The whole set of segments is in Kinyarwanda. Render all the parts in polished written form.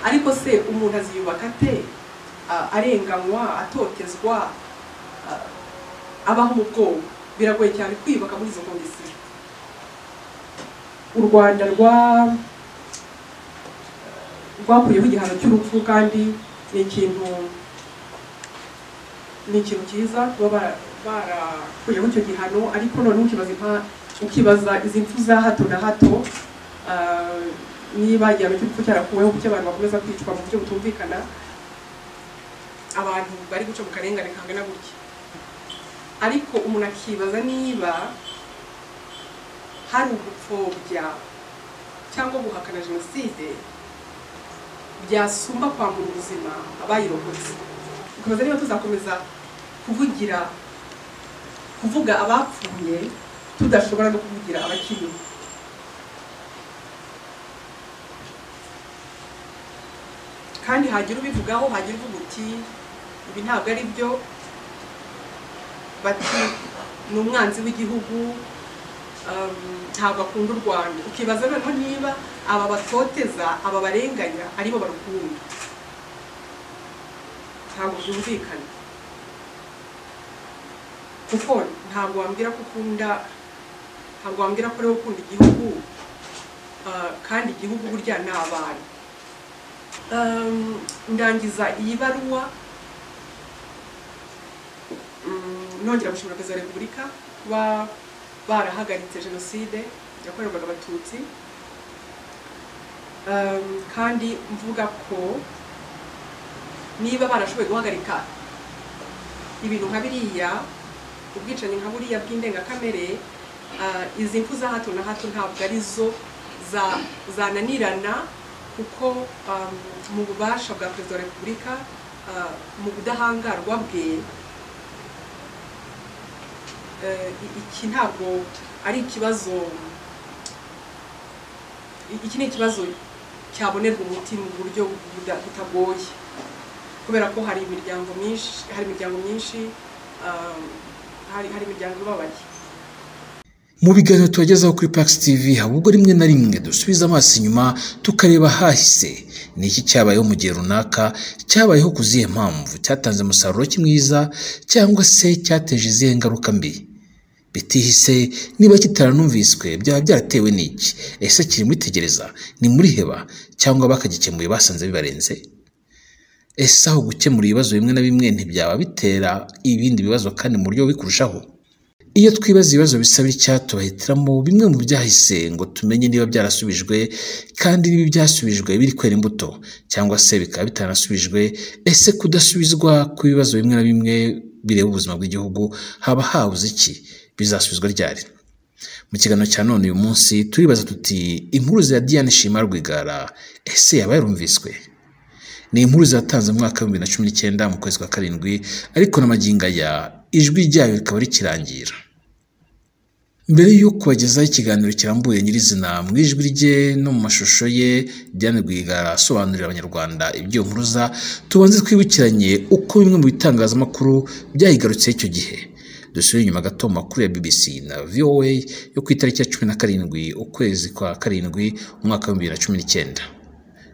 Ariko se umuntu aziyubaka ate arenganywa, atotezwa, abaho mu bwoba? Biragoye cyane kwiyubaka muri izo conditions. U Rwanda rwakuyeho igihano cy'urupfu, kandi ni ikintu cyiza kuba barakuyeho icyo gihano. Ariko noneho ukibaza izi mpfu za hato na hato, niba igihano cy'urupfu cyarakuweho, kuki abantu bakomeza kwicwa mu buryo butumvikana, abantu bari guca mu karengane kangana gutya. Ariko umuntu akibaza niba hari ugupfobya cyangwa guhakana jenoside byasumba kwambura ubuzima abayirokotse. Ukibaza niba tuzakomeza kuvuga abapfuye tudashobora no kuvugira abakiriho. Kandi hagira ubivugaho, hagira uvuga uti ibi ntabwo ari byo, bati ni umwanzi w'igihugu, ntabwo akunda u Rwanda. Ukibaza noneho niba aba batoteza, aba barenganya aribo barukunda. Ntabwo byumvikana, kuko ntabwo wambwira ko ukunda, ntabwo wambwira ko ariwe ukunda igihugu, kandi igihugu burya ni abantu. Ndangiza iyi baruwa nongera gushimira Perezida wa Repubulika kuba barahagaritse jenoside yakorerwaga Abatutsi, kandi mvuga ko niba barashoboye guhagarika ibintu nka biriya, ubwicanyi nka buriya bw'indengakamere, izi mfu za hato na hato ntabwo arizo zananirana, kuko mu bubasha bwa Perezida wa Repubulika, mu budahangarwa bwe, iki ntabwo ari ikibazo, iki ni ikibazo cyabonerwa umuti mu buryo butagoye, kubera ko hari imiryango myinshi, hari imiryango ibabaye. Mu biganiro tubagezaho kuri Pax TV, ahubwo rimwe na rimwe dusubiza amaso inyuma tukareba hahise. Ni iki cyabayeho mu gihe runaka, cyabayeho ku zihe mpamvu, cyatanze umusaruro ki mwiza cyangwa se cyateje izihe ngaruka mbi? Bitihise niba kitaranumviswe byaba byaratewe n'iki? Ese kiri muri tegereza, ni muri heba, cyangwa bakagikemuye basanze bibarenze? Ese aho gukemura ibibazo bimwe na bimwe ntibyaba bitera ibindi bibazo kandi mu buryo bikurushaho? Iyo twibaza ibibazo bisaba icyatubahitiramo bimwe mu byahise ngo tumenye niba byarasubijwe, kandi niba byasubijwe biri kwera imbuto cyangwa se bikaba bitanasubijwe. Ese kudasubizwa kw'ibibazo bimwe na bimwe bireba ubuzima bw'igihugu haba habuze iki? Bizasubizwa ryari? Mu kiganiro cya none uyu munsi turibaza tuti impuruza ya Diane Shima Rwigara ese yaba yarumviswe? Ni inkuru zatanze mu mwaka wa 2019 mu kwezi kwa 7, ariko na magingo aya ijwi ryayo rikaba rikirangira. Mbere yo kubagezaho ikiganiro kirambuye nyirizina mu ijwi rye no mu mashusho ye, Diane Rwigara asobanurira Abanyarwanda ibyo mpuruza, tubanze twibukiranye uko bimwe mu bitangazamakuru byayigarutse icyo gihe. Dusubire inyuma gato mu makuru ya BBC na VOA yo ku itariki ya 17 ukwezi kwa 7 umwaka wa 2019.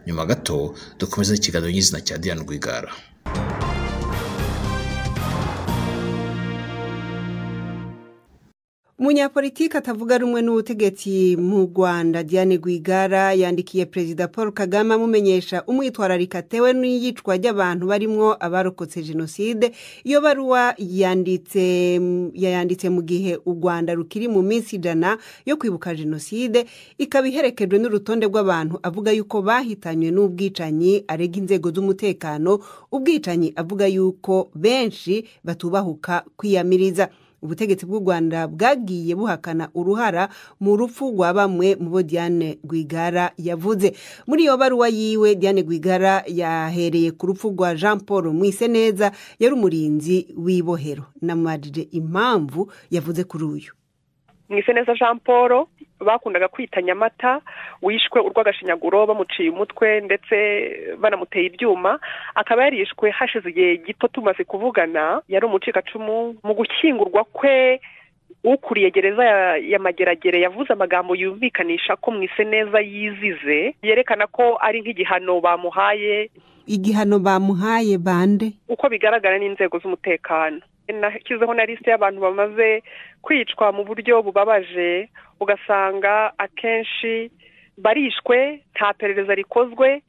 Nyuma gato dukomeza ikiganiro nyirizina cya Diane Rwigara. Umunyapolitiki atavuga rumwe n'ubutegetsi mu Rwanda Diane Rwigara yandikiye Perezida Paul Kagame amumenyesha umwitwarariko atewe n'iyicwa ry'abantu barimwo abarokotse jenoside. Iyo baruwa yayanditse mu gihe u Rwanda rukiri mu minsi 100 yo kwibuka jenoside, ikaba iherekejwe n'urutonde rw'abantu avuga yuko bahitanywe n'ubwicanyi arega inzego z'umutekano, ubwicanyi avuga yuko benshi batubahuka kwiyamiriza. Ubutegetsi bw'u Rwanda bwagiye buhakana uruhara mu rupfu rwa bamwe mu bo Diane Rwigara yavuze. Muri iyo baruwa yiwe Diane Rwigara yahereye ku rupfu rwa Jean Paul Mwiseneza yari umurinzi w'ibohero. Namubajije impamvu yavuze kuri uyu. Mwiseneza Jean Paul bakundaga kwita Nyamata, wishwe urw'agashinyaguro bamuciye umutwe ndetse banamuteye ibyuma, akaba yarishwe hashize igihe gito tumaze kuvugana. Yari umucikacumu. Mu gukingurwa kwe Ukuriye gereza ya Mageragere yavuze amagambo yumvikanisha ko Mwiseneza yizize, yerekana ko ari nk'igihano bamuhaye. Igihano bamuhaye bande? Uko bigaragara n'inzego z'umutekano. Nashyizeho na lisite y'abantu bamaze kwicwa mu buryo bubabaje, ugasanga akenshi barishwe nta perereza rikozwe,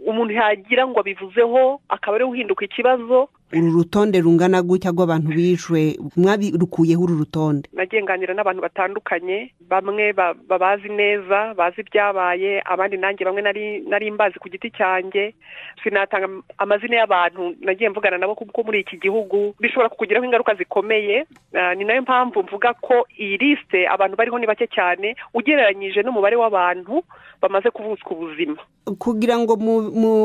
umuntu yagira ngo abivuzeho akaba ari uhinduka ikibazo. Uru rutonde rungana gutya rw'abantu bishwe mwabirukuyeho uru rutonde? Nagiye nganira n'abantu batandukanye, bamwe babazi neza, bazi ibyabaye, abandi nanjye bamwe nari mbazi ku giti cyanjye. Sinatanga amazina y'abantu nagiye mvugana nabo kuko muri iki gihugu bishobora kukugiraho ingaruka zikomeye. Ni nayo mpamvu mvuga ko iyi liste abantu bariho ni bake cyane ugereranyije n'umubare w'abantu bamaze kuvutswa ubuzima. Kugira ngo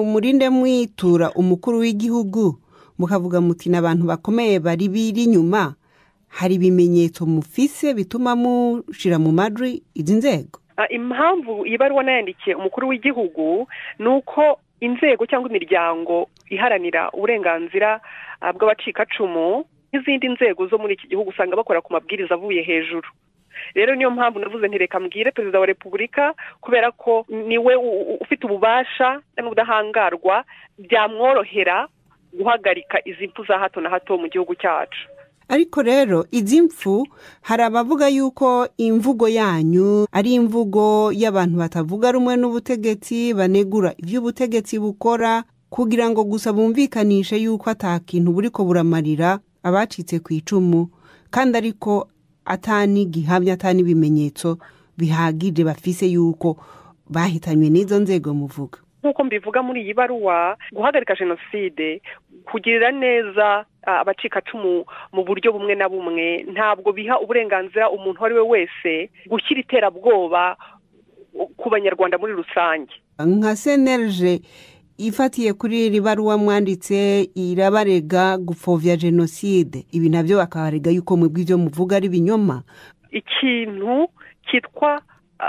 murinde mwitura umukuru w'igihugu mukavuga muti n'abantu bakomeye bari biri inyuma, hari ibimenyetso mufise bituma mushira mu majwi izi nzego? Impamvu iyi baruwa nayandikiye umukuru w'igihugu ni uko inzego cyangwa imiryango iharanira uburenganzira bw'abacikacumu n'izindi nzego zo muri iki gihugu usanga bakora ku mabwiriza avuye hejuru. Rero niyo mpamvu navuze nti reka mbwire Perezida wa Repubulika, kubera ko niwe ufite ububasha n'ubudahangarwa byamworohera guhagarika izi mfu za hato na hato mu gihugu cyacu. Ariko rero izi mfu hari abavuga yuko imvugo yanyu ari imvugo y'abantu batavuga rumwe n'ubutegetsi, banegura iby'ubutegetsi bukora kugira ngo gusa bumvikanishe yuko ata kintu buriko buramarira abacitse ku icumu, kandi ariko atani gihamya atani ibimenyetso bihagije bafise yuko bahitanywe n'izo nzego muvuga. Nk'uko mbivuga muri iyi baruwa, guhagarika jenoside, kugirira neza abacikacumu mu buryo bumwe na bumwe, ntabwo biha uburenganzira umuntu uwo ari we wese gushyira iterabwoba ku banyarwanda muri rusange. Nka CNLG ifatiye kuri iri baruwa mwanditse irabarega gupfobya jenoside, ibi nabyo bakabarega yuko mwebwe ibyo muvuga ari ibinyoma. Ikintu cyitwa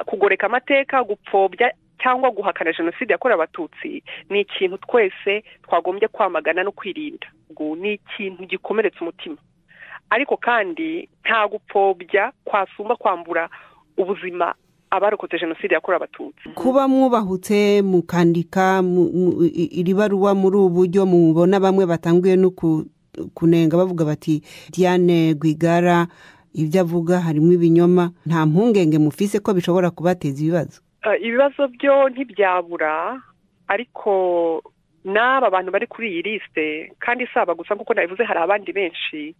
kugoreka amateka, gupfobya cyangwa guhakana jenoside yakorewe abatutsi ni ikintu twese twagombye kwamagana no kwirinda. Ni ikintu gikomeretsa umutima, ariko kandi nta gupfobya kwasumba kwambura ubuzima abarokotse jenoside yakorewe abatutsi. Kuba mwubahutse mukandika iri baruwa muri ubu buryo, mubona bamwe batanguye no kunenga bavuga bati Diane Rwigara ibyo avuga harimo ibinyoma, nta mpungenge mufise ko bishobora kubateza ibibazo? Ibibazo byo ntibyabura, ariko n'aba bantu bari kuri iyi liste, kandi saba gusa kuko nabivuze hari abandi benshi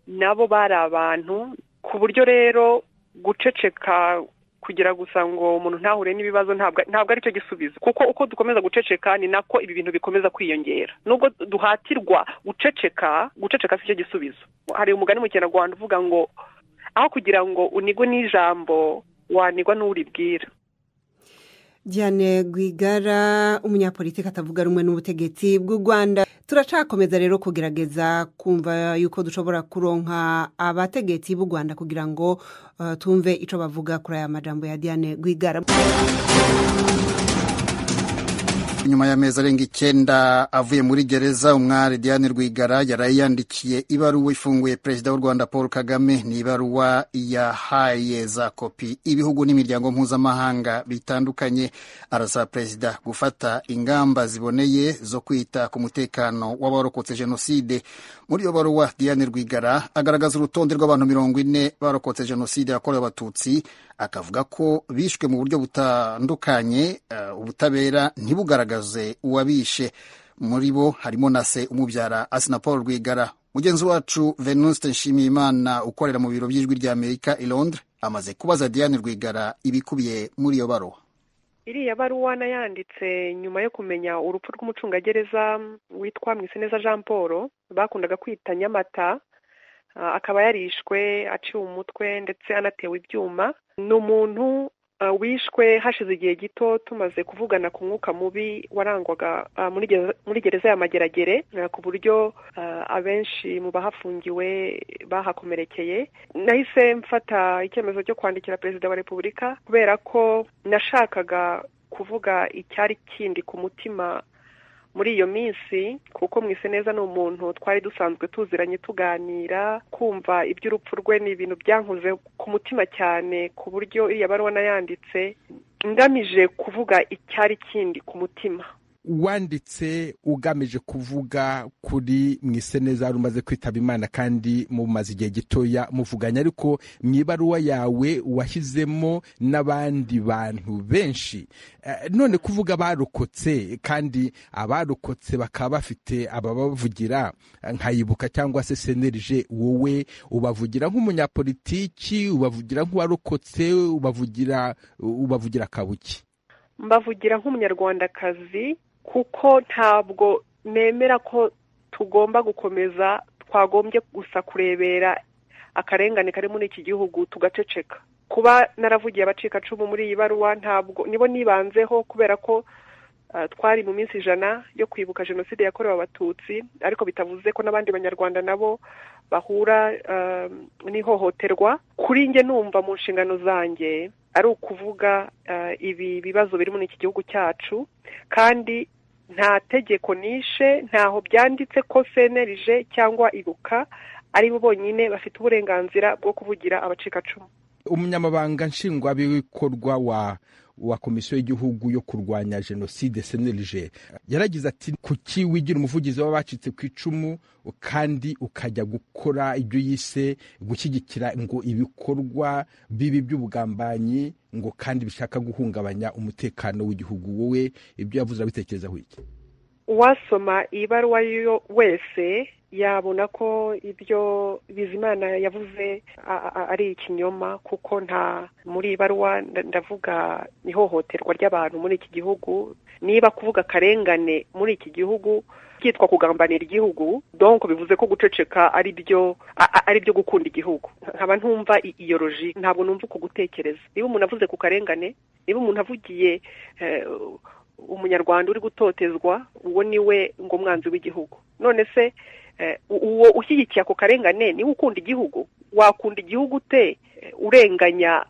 nabo bari abantu, ku buryo rero guceceka kugira gusa ngo umuntu ntahure n'ibibazo ntabwo ari cyo gisubizo, kuko uko dukomeza guceceka ni nako ibi bintu bikomeza kwiyongera. Nubwo duhatirwa guceceka, guceceka si cyo gisubizo. Hari umugani mu Kinyarwanda uvuga ngo aho kugira ngo unigwe n'ijambo wanigwa n'uribwira. Diane Rwigara, umunyapolitiki atavuga rumwe n'ubutegetsi bw'u Rwanda. Turacakomeza rero kugerageza kumva yuko dushobora kuronka abategetsi b'u Rwanda kugira ngo tumve ico bavuga kuri aya majambo ya Diane Rwigara. Nyuma y'amezi arenga 9 avuye muri gereza, umwari Diane Rwigara yarayandikiye ibaruwa ifunguye Perezida w'u Rwanda Paul Kagame. Ni ibaruwa yahaye za kopi ibihugu n'imiryango mpuzamahanga bitandukanye. Arasaba Perezida gufata ingamba ziboneye zo kwita ku mutekano w'abarokotse jenoside. Muri iyo baruwa Diane Rwigara agaragaza urutonde rw'abantu 40 barokotse jenoside yakorewe abatutsi, akavuga ko bishwe mu buryo butandukanye, ubutabera ntibugaragaze uwabishe. Muri bo harimo na se umubyara Asina Paul Rwigara. Mugenzi wacu Venuste Nshimiyimana ukorera mu biro by'Ijwi ry'Amerika i Londres amaze kubaza Diane Rwigara ibikubiye muri iyo baruwa. Iriya baruwa nayanditse nyuma yo kumenya urupfu rw'umucungagereza witwa Mwiseneza Jean Paul bakundaga kwita Nyamata, akaba yarishwe aciwe umutwe ndetse anatewe ibyuma. Ni umuntu wishwe hashize igihe gito tumaze kuvugana ku mwuka mubi warangwaga muri gereza ya Mageragere, ku buryo abenshi mu bahafungiwe bahakomerekeye. Nahise mfata icyemezo cyo kwandikira Perezida wa Repubulika kubera ko nashakaga kuvuga icyari kindi ku mutima Muri iyo minsi, kuko Mwiseneza ni umuntu twari dusanzwe tuziranye tuganira, kumva iby'urupfu rwe ni ibintu byankoze ku mutima cyane, ku buryo iriya baruwa nayanditse ngamije kuvuga icyari kindi ku mutima. Wanditse ugamije kuvuga kuri Mwiseneza wari umaze kwitaba Imana kandi mumaze igihe gitoya muvuganye, ariko mu ibaruwa yawe washyizemo n'abandi bantu benshi. None kuvuga abarokotse, kandi abarokotse bakaba bafite ababavugira nkayibuka cyangwa se CNLG, wowe ubavugira nk'umunyapolitiki, ubavugira nk'uwarokotse, ubavugira kabuki? Mbavugira nk'umunyarwandakazi, kuko ntabwo nemera ko tugomba gukomeza, twagombye gusa kurebera akarengane kari muri iki gihugu tugaceceka. Kuba naravugiye abacikacumu muri iyi baruwa ntabwo nibo nibanzeho, kubera ko twari mu minsi 100 yo kwibuka jenoside yakorewe Abatutsi, ariko bitavuze ko n'abandi banyarwanda nabo bahura n'ihohoterwa. Kuri njye numva mu nshingano zanjye ari ukuvuga ibi bibazo biri muri iki gihugu cyacu, kandi nta tegeko nishe, ntaho byanditse ko CNLG cyangwa Ibuka ari bo bonyine bafite uburenganzira bwo kuvugira abacikacumu. Umunyamabanga nshingwabikorwa wa komisiyo y'igihugu yo kurwanya jenoside CNLG yaragize ati: kuki wigira umuvugizi w'abacitse ku icumu kandi ukajya gukora ibyo yise gushyigikira ngo ibikorwa bibi by'ubugambanyi, ngo kandi bishaka guhungabanya umutekano w'igihugu? Wowe ibyo yavuze urabitekerezaho iki? Uwasoma ibaruwa yo wese yabona ko ibyo Bizimana yavuze ari ikinyoma, kuko nta muri ibaruwa ndavuga ihohoterwa ry'abantu muri iki gihugu. Niba kuvuga akarengane muri iki gihugu byitwa kugambanira igihugu, donc bivuze ko guceceka ari byo gukunda igihugu. Nkaba ntumva iyo logique, ntabwo numva uko gutekereza. Niba umuntu avuze ku karengane, niba umuntu avugiye umunyarwanda uri gutotezwa, uwo niwe ngo mwanzi w'igihugu. None se uwo ushyigikiye ako karengane niwe ukunda igihugu? Wakunda igihugu te urenganya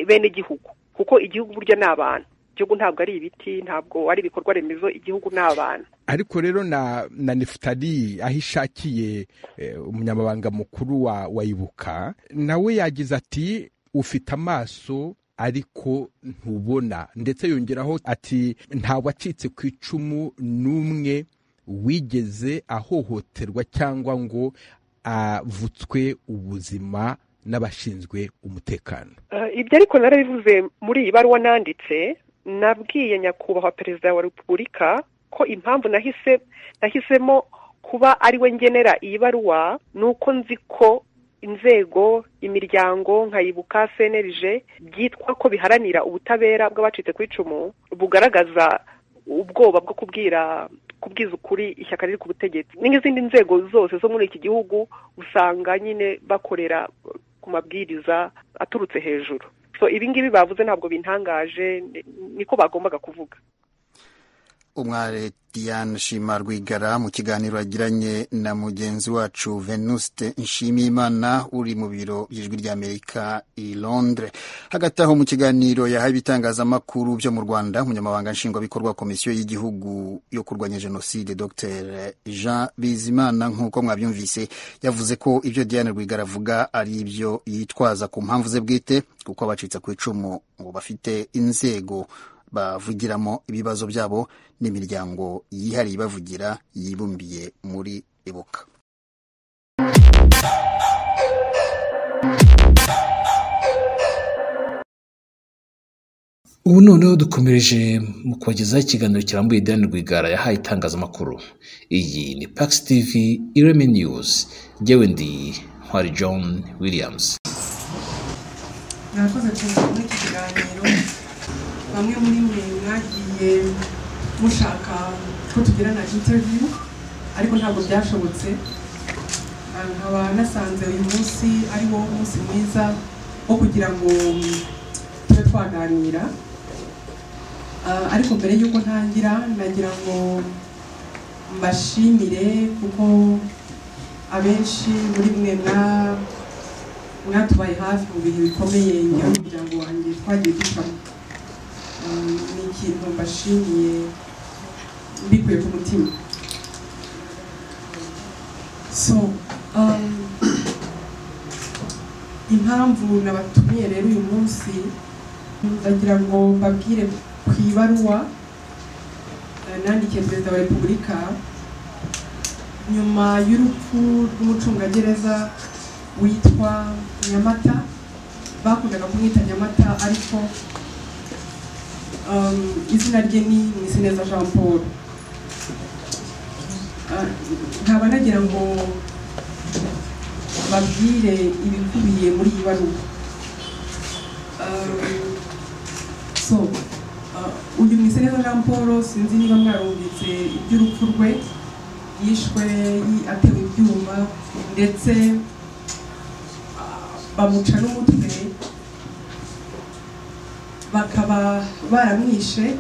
bene igihugu? Kuko igihugu burya ni abantu, igihugu ntabwo ari ibiti, ntabwo ari ibikorwa remezo, igihugu ni abantu. Ariko rero na Nefutali aho ishakiye umunyamabanga mukuru wa Ibuka nawe yagize ati: ufite amaso ariko ntubona, ndetse yongeraho ati nta wacitse ku icumu n'umwe wigeze ahohoterwa cyangwa ngo avutswe ubuzima n'abashinzwe umutekano. Ibyo ariko narabivuze muri iyi baruwa nanditse, nabwiye nyakubahwa perezida wa repubulika ko impamvu nahisemo kuba ari we ngenera iyi baruwa ni uko nzi ko inzego, imiryango nka Ibuka, CNLG byitwa ko biharanira ubutabera bw'abacitse ku icumu, bugaragaza ubwoba bwo kubwiza ukuri ishyaka riri ku butegetsi. N'izindi nzego zose zo muri iki gihugu usanga nyine bakorera ku mabwiriza aturutse hejuru. So ibi ngibi bavuze ntabwo bintangaje, niko bagombaga kuvuga. Umwari Diane Shima Rwigara mu kiganiro yagiranye na mugenzi wacu Venuste Nshimiyimana uri mu biro by'Ijwi ry'Amerika i Londres. Hagati aho mu kiganiro yahaye ibitangazamakuru byo mu Rwanda, umunyamabanga nshingwabikorwa komisiyo y'igihugu yo kurwanya jenoside Dr Jean Bizimana, nk'uko mwabyumvise, yavuze ko ibyo Diane Rwigara avuga ari ibyo yitwaza ku mpamvu ze bwite, kuko abacitse ku icumu ngo bafite inzego bavugiramo ibibazo byabo n'imiryango yihariye bavugira yibumbiye muri Ibuka. Ubu noneho dukomereje mu kubagezaho ikiganiro kirambuye Diane Rwigara yahaye itangazamakuru. Iyi ni Pax TV Ireme News, jyewe ndi Ntwari John Williams. Murakoze kuza muri iki kiganiro. Bamwe muri mwe mwagiye mushaka ko tugirana interview, ariko ntabwo byashobotse. Nkaba nasanze uyu munsi ari wo munsi mwiza wo kugira ngo tube twaganira. Ariko mbere y'uko ntangira, nagira ngo mbashimire kuko abenshi muri mwe mwatubaye hafi mu bihe bikomeye njyewe n'umuryango wanjye twagiye ducamo. Ni ikintu mbashimiye mbikuye ku mutima. So impamvu nabatumiye rero uyu munsi, ndagira ngo mbabwire ku ibaruwa nandikiye Perezida wa Repubulika nyuma y'urupfu rw'umucungagereza witwa Nyamata. Bakundaga kumwita Nyamata, ariko izina rye ni Mwiseneza Jean Paul. Nkaba nagira ngo babwire ibikubiye muri iyi baruwa. So uyu Mwiseneza Jean Paul, sinzi niba mwarumvise iby'urupfu rwe. Yishwe atewe ibyuma, ndetse bamuca n'umutwe, bakaba baramwishe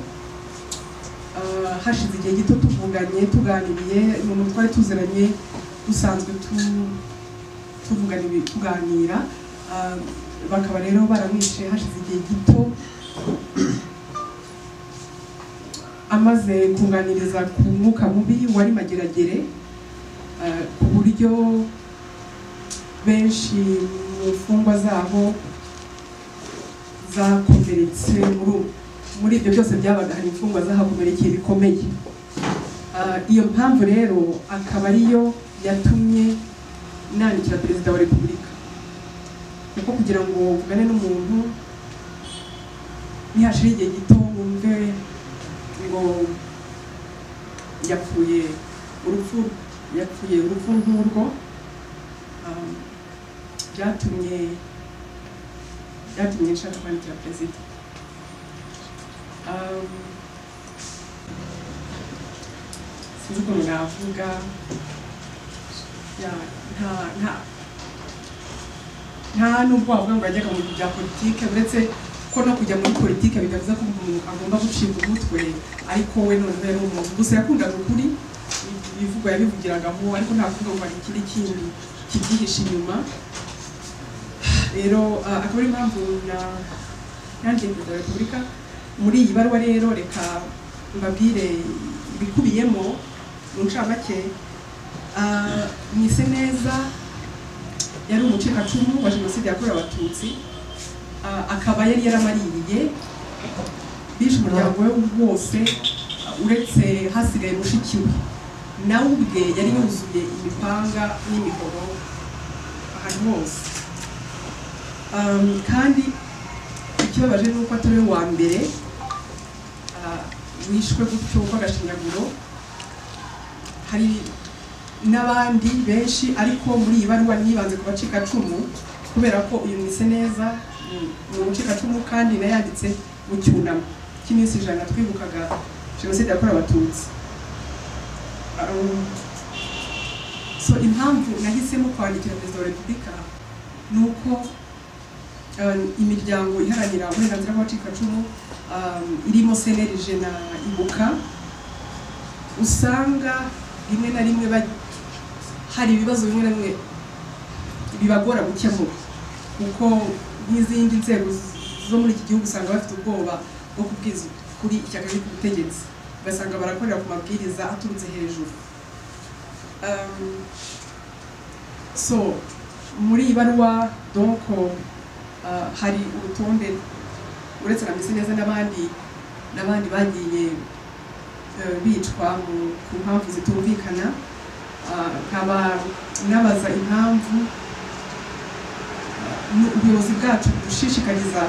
hashize igihe gito tuvuganye, tuganiriye. Ni umuntu twari tuziranye, dusanzwe tuvugana, tuganira. Bakaba rero baramwishe hashize igihe gito amaze kunganiriza ku mwuka mubi wari Mageragere, ku buryo benshi mu mfungwa zaho zakomeretse. Muri ibyo byose byabaga, hari imfungwa zahakomerekeye bikomeye. Iyo mpamvu rero akaba ariyo yatumye nandikira Perezida wa Repubulika, kuko kugira ngo uvugane n'umuntu nihashira igihe gito wumve ngo yapfuye urupfu, yapfuye urupfu nk'urwo, byatumye nshaka kwandikira perezida. Sinzi ukuntu navuga, nta nubwo wavuga ngo yajyaga mu bintu bya politike, uretse ko no kujya muri politike bidavuze ko umuntu agomba gucibwa umutwe. Ariko we noneho yari umuntu gusa yakundaga ukuri, ibivugwa yabivugiragaho, ariko nta kuvuga ngo hari ikindi kindi kibyihishe inyuma. Rero akaba ari impamvu nandikiye Perezida wa Repubulika. Muri iyi baruwa rero, reka mbabwire ibikubiyemo mu ncamake. Mwiseneza yari umucikacumu wa Jenoside yakorewe Abatutsi, akaba yari yaramaririye, bishe umuryango we wose uretse hasigaye mushiki we, nawe ubwe yari yuzuye imipanga n'imihoro ahantu hose. Kandi ikibabaje ni uko atari we wa mbere wishwe gutyo rw'agashinyaguro, hari n'abandi benshi, ariko muri iyi baruwa nibanze ku bacikacumu kubera ko uyu Mwiseneza ni umucikacumu, kandi nayanditse mu cyunamo cy'iminsi 100 twibukaga Jenoside yakorewe Abatutsi. So impamvu nahisemo kwandikira Perezida wa Repubulika ni uko imiryango iharanira uburenganzira bw'abacikacumu, irimo CNLG na Ibuka, usanga rimwe na rimwe hari ibibazo bimwe na bimwe bibagora gukemura, kuko nk'izindi nzego zo muri iki gihugu usanga bafite ubwoba bwo kubwiza kuri ishyaka riri ku butegetsi, ugasanga barakorera ku mabwiriza aturutse hejuru. So muri iyi baruwa donc hari urutonde, uretse na Mwiseneza n'abandi bagiye bicwa ku mpamvu zitumvikana. Nkaba nabaza impamvu ubuyobozi bwacu budushishikariza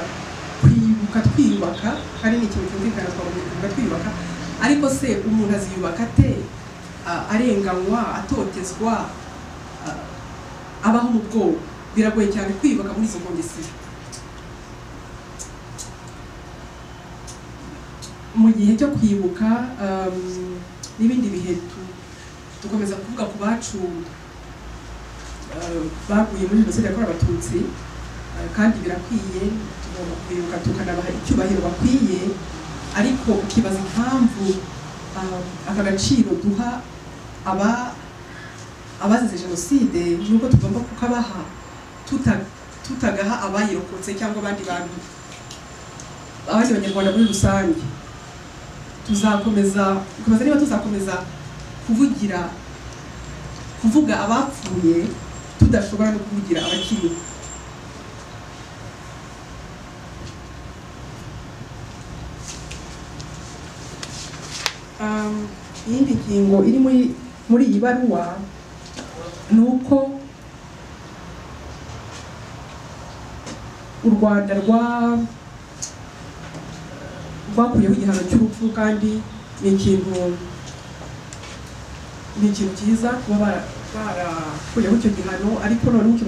kwibuka twiyubaka, kandi ni ikintu cyumvikana, twagombye kwibuka twiyubaka, ariko se umuntu aziyubaka ate arenganywa, atotezwa, abaho mu bwoba? Biragoye cyane kwiyubaka muri izo conditions. Mu gihe cyo kwibuka n'ibindi bihe dukomeza kuvuga ku bacu baguye muri Jenoside yakorewe Abatutsi, kandi birakwiye, tugomba kwibuka tukanabaha icyubahiro bakwiye, ariko ukibaza impamvu aka gaciro duha abazize Jenoside nubwo tugomba kukabaha, tutagaha abayirokotse cyangwa abandi bantu, abandi Banyarwanda muri rusange. Tuzakomeza ukibaza niba tuzakomeza kuvuga abapfuye tudashobora no kuvugira abakiriho. Iyindi ngingo iri muri iyi baruwa ni uko u Rwanda rwakuyeho igihano cy'urupfu, kandi ni ikintu cyiza kuba barakuyeho icyo gihano, ariko noneho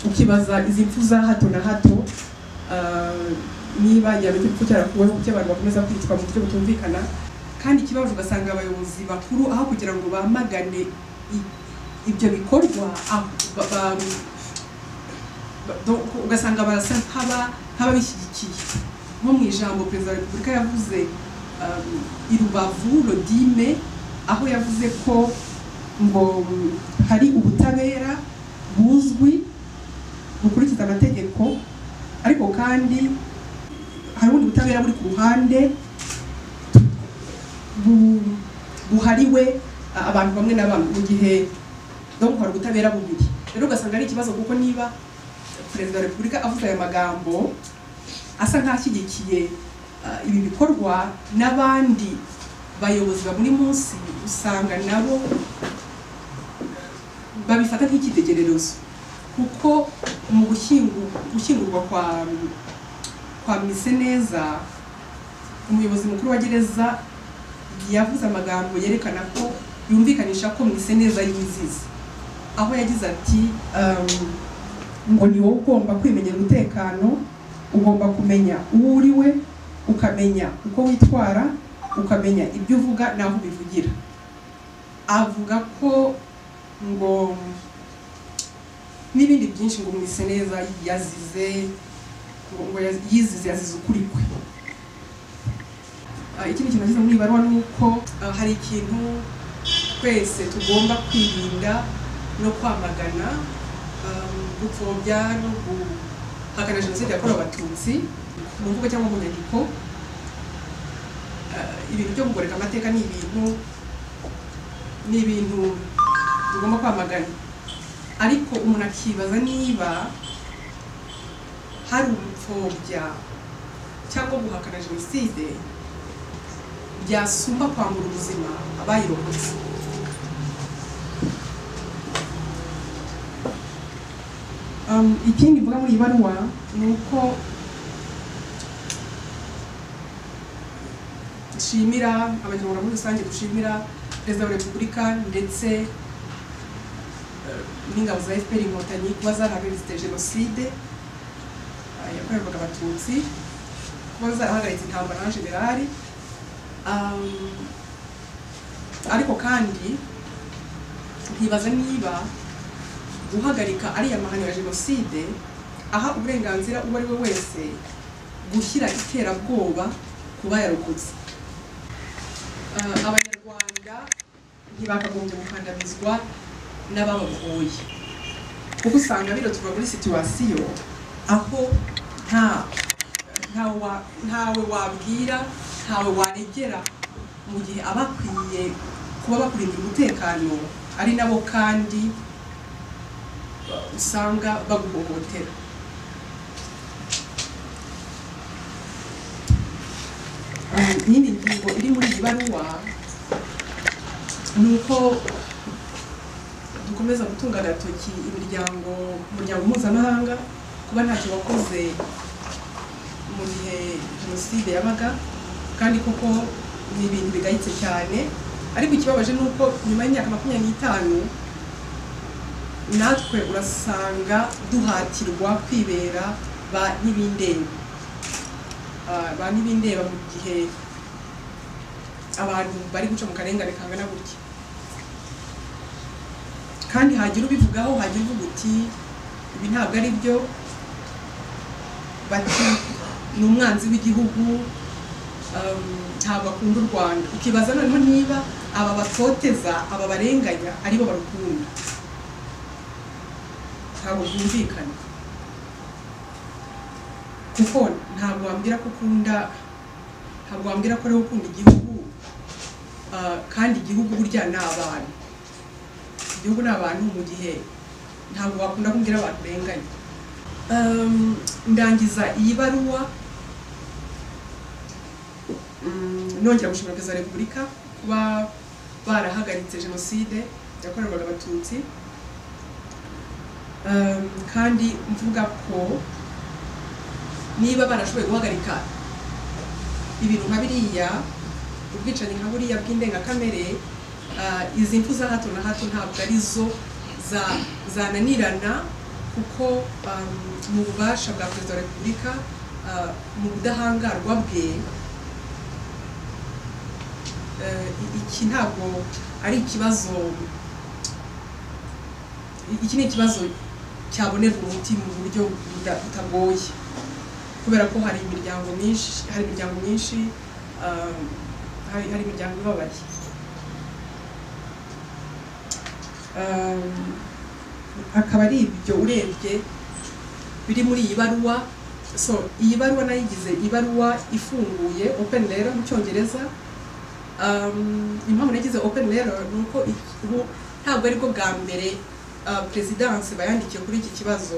ukibaza izi mpfu za hato na hato, niba igihano cy'urupfu cyarakuweho kuki abantu bakomeza kwicwa mu buryo butumvikana. Kandi ikibazo ugasanga abayobozi bakuru aho kugira ngo bamagane ibyo bikorwa, ugasanga barasa nk'ababishyigikiye. Nko mu ijambo Perezida wa Repubulika yavuze i Rubavu Rodime, aho yavuze ko ngo hari ubutabera buzwi bukurikiza amategeko, ariko kandi hari ubundi butabera buri ku ruhande buhariwe abantu bamwe na bamwe, mu gihe donc hari ubutabera bubiri. Rero ugasanga ari ikibazo, kuko niba Perezida wa Repubulika avuze aya magambo asa nk'ashyigikiye ibi bikorwa, n'abandi bayobozi ba buri munsi usanga nabo babifata nk'icyitegererezo, kuko mu gushyingurwa kwa Mwiseneza, umuyobozi mukuru wa gereza yavuze amagambo yerekana ko yumvikanisha ko Mwiseneza yizize, aho yagize ati ngo ni wowe ugomba kwimenyera umutekano, ugomba kumenya uwo uri we, ukamenya uko witwara, ukamenya ibyo uvuga n'aho ubivugira. Avuga ko ngo n'ibindi byinshi ngo Mwiseneza yazize, ngo yizize, yazize ukuri kwe. Ikindi kintu nashyize muri iyi baruwa ni uko hari ikintu twese tugomba kwirinda no kwamagana, gupfobya no guhakana jenoside yakorewe Abatutsi mu mvugo cyangwa mu nyandiko. Ibintu byo kugoreka amateka ni ibintu tugomba kwamagana, ariko umuntu akibaza niba hari ugupfobya cyangwa guhakana jenoside byasumba kwambura ubuzima abayirokotse. Ikindi mvuga muri iyi baruwa ni uko nshimira abanyarwanda muri rusange, dushimira Perezida wa Repubulika ndetse n'ingabo za FPR Inkotanyi kuba zarahagaritse jenoside yakorerwaga Abatutsi, kuba zarahagaritse intambara na generali. Ariko kandi nkibaza niba guhagarika ariya mahano ya jenoside aha uburenganzira uwo ari we wese gushyira iterabwoba ku bayarokotse. Abanyarwanda ntibakagombye gukandamizwa n'ababagoye, kuko usanga bino tuva muri situwasiyo aho ntawe wabwira, ntawe waregera, mu gihe abakwiye kuba bakurindira umutekano ari nabo kandi usanga baguhohotera. Iyindi ngingo iri muri iyi baruwa ni uko dukomeza gutunga agatoki umuryango mpuzamahanga kuba ntacyo wakoze mu gihe jenoside yabaga, kandi koko ni ibintu bigayitse cyane. Ariko ikibabaje ni uko nyuma y'imyaka 25 natwe urasanga duhatirwa kwibera ba ntibindeba, ba ntibindeba mu gihe abantu bari guca mu karengane kangana gutya. Kandi hagira ubivugaho, hagira uvuga uti ibi ntabwo ari byo, bati ni umwanzi w'igihugu, ntabwo akunda u Rwanda. Ukibaza noneho niba aba batoteza, aba barenganya aribo barukunda. Ntabwo byumvikana, kuko ntabwo wambwira ko ukunda, ntabwo wambwira ko ari ukunda igihugu Kandi igihugu burya ni abantu, igihugu ni abantu, mu gihe ntabwo wakunda kumbwira abantu urenganya. Ndangiza iyi baruwa nongera gushimira Perezida wa Repubulika kuba barahagaritse jenoside yakorerwaga Abatutsi, kandi mvuga ko niba barashoboye guhagarika ibintu nka biriya, ubwicanyi nka buriya bw'indengakamere, izi mfu za hato na hato ntabwo arizo zananirana, kuko mu bubasha bwa Perezida wa Repubulika, mu budahangarwa bwe, iki ntabwo ari ikibazo, iki ni ikibazo cyabonerwa umuti mu buryo butagoye, kubera ko hari imiryango myinshi, hari imiryango myinshi, hari imiryango ibabaye. Akaba ari ibyo urebye biri muri iyi baruwa. So iyi baruwa nayigize ibaruwa ifunguye, open letter mu Cyongereza. Impamvu nagize open letter ni uko ntabwo aribwo bwa mbere perezidansi bayandikiye kuri iki kibazo.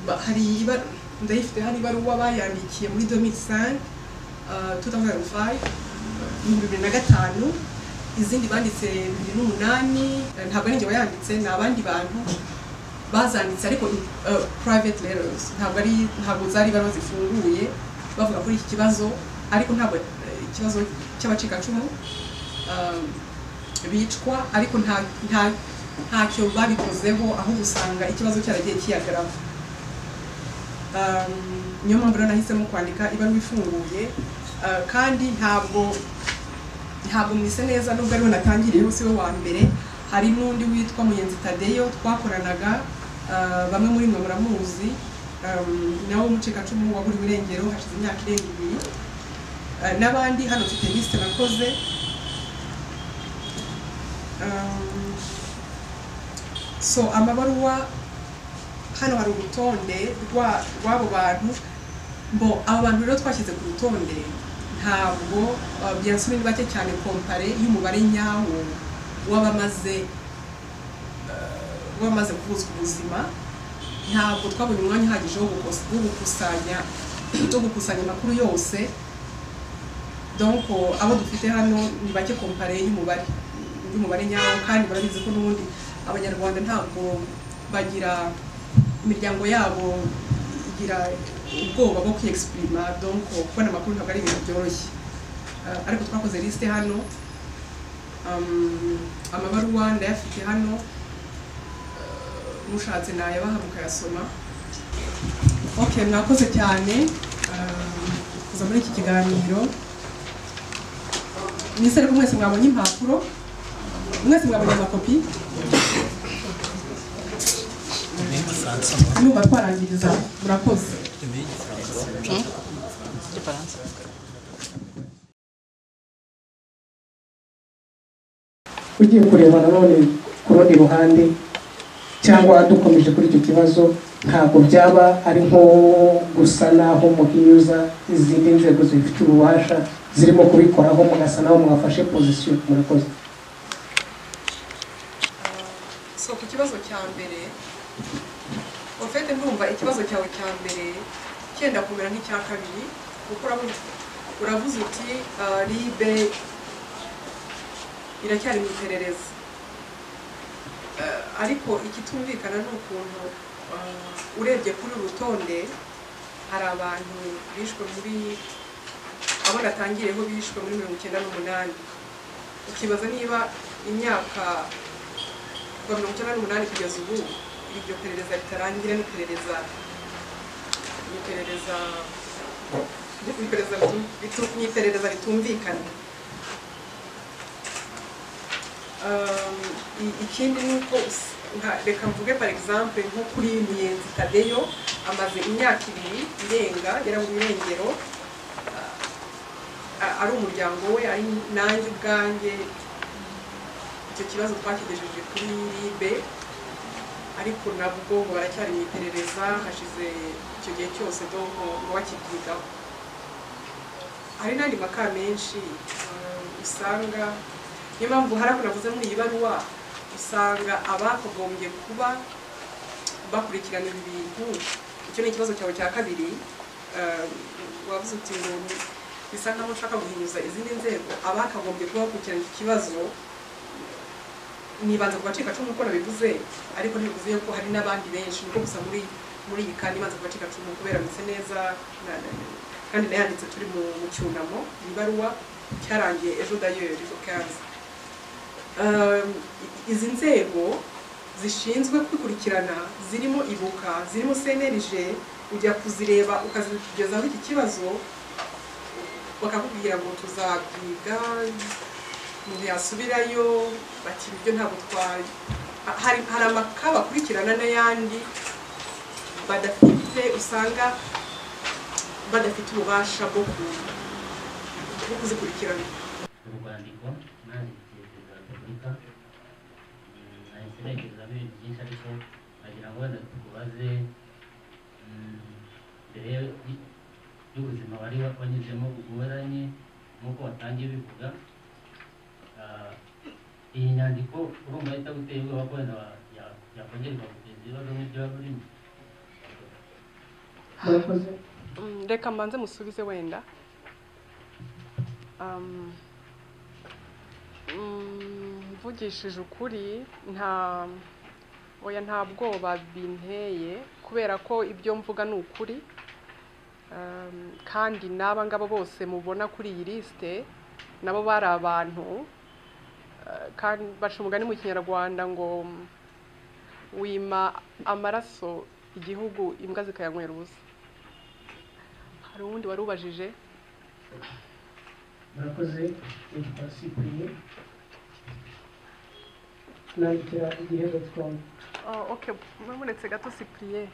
Hari ndayifite, hari ibaruwa bayandikiye muri 2005, 2005, izindi banditse 2008. Ntabwo ari njye wayanditse, ni abandi bantu bazanditse, ariko private letters, ntabwo zari ibaruwa zifunguye bavuga kuri iki kibazo, ariko ntabwo ikibazo cy'abacikacumu bicwa, ariko ntacyo babikozeho, ahubwo usanga ikibazo cyaragiye kiyagarava. Niyo mpamvu rero nahisemo kwandika ibaruwa ifunguye, kandi ntabwo mwise neza, nubwo ariwe natangiriyeho si we wa mbere. Hari n'undi witwa Muyenzi Tadeyo twakoranaga, bamwe muri mwe muramuzi, nawe w'umucikacumu waburiwe irengero hashize imyaka irenga 2, n'abandi. Hano mfite liste nakoze. So amabaruwa hano hari urutonde rw'abo bantu. Bo abo bantu rero twashyize ku rutonde ntabwo bien sûr ni bake cyane compare y'umubare nyawo w'abamaze kuvuzwa ubuzima. Ntabwo twabonye umwanya uhagije wo gukusanya amakuru yose. Donc abo dufite hano ni bake compare y'umubare nyawo, kandi barabizi ko n'ubundi Abanyarwanda ntabwo bagira imiryango yabo igira ubwoba bwo kwiyexprima, donc kubona amakuru ntabwo ari ibintu byoroshye. Ariko twakoze liste hano, amabaruwa ndayafite hano, mushatse nayabaha mukayasoma. Okay, mwakoze cyane kuza muri iki kiganiro. Nizere ko mwese mwabonye impapuro, mwese mwabonye amakopi. Numva twarangiriza, murakoze. Ugiye kureba nanone ku rundi ruhande cyangwa dukomeje kuri icyo kibazo, ntabwo byaba ari nko gusa naho muhinyuza izindi nzego zibifitiye ububasha zirimo kubikoraho, mugasa naho mwafashe position. Murakoze. So ku kibazo cya mbere, en fait ndumva ikibazo cyawe cya mbere cyenda kumera nk'icya kabiri, kuko uravuze uti RIB iracyari mu iperereza, ariko ikitumvikana ni ukuntu urebye kuri urutonde hari abantu bishwe muri abo natangiyeho bishwe muri 1998, ukibaza niba imyaka kuva 1998 kugeza ubu iryo perereza ritarangira, ni iperereza ritumvikana. Ikindi ni uko reka mvuge par exemple nko kuri Muyenzi Tadeyo, amaze imyaka 2 irenga yaraburiwe irengero, ari umuryango we, ari nanjye ubwanjye. Icyo kibazo twakigejeje kuri RIB, ariko nabwo ngo baracyari mu iperereza, hashize icyo gihe cyose donc ngo bakibyigaho. Hari n'andi maka menshi usanga, niyo mpamvu hari aho navuze muri iyi baruwa, usanga abakagombye kuba bakurikirana ibi bintu. Icyo ni ikibazo cyawe cya kabiri, wavuze uti ngo bisa nkaho nshaka guhinyuza izindi nzego. Abakagombye kuba bakurikirana iki kibazo nibanza ku bacikacumu uko nabivuze, ariko ntibivuze yuko hari n'abandi benshi, nuko gusa muri iyi kandi nibanza ku bacikacumu kubera ndetse neza kandi nayanditse turi mu cyunamo, iyi baruwa cyarangiye ejo d'ailleurs ejo 15. Izi nzego zishinzwe kwikurikirana zirimo Ibuka, zirimo CNLG, ujya kuzireba ukazigezaho iki kibazo bakakubwira ngo tuzabyiga, umuntu yasubirayo bati ibyo ntabwo twari. Hari amaka bakurikirana n'ayandi badafite, usanga badafite ububasha bwo kuzikurikirana. Urwandiko nandikiye Perezida wa Repubulika, nahise ntekerezamo ibintu byinshi, ariko nagira ngo wenda tukubaze mbere y'ubuzima wari wanyuzemo bugoranye nk'uko watangiye ubivuga. Iyi nyandiko urumva itaguteye ubwoba ko wenda yakongera ikaguteza ibibazo nk'ibyo wari urimo? Reka mbanze musubize wenda. Mvugishije ukuri nta bwoba binteye, kubera ko ibyo mvuga ni ukuri, kandi n'aba ngabo bose mubona kuri iyi liste nabo bari abantu, kandi baca umugani mu Kinyarwanda ngo wima amaraso igihugu imbwa zikayanywera ubusa. Hari uwundi wari ubajije? Murakoze, nitwa Cyprien, nandikira igihe.com. Okay, muretse gato Cyprien.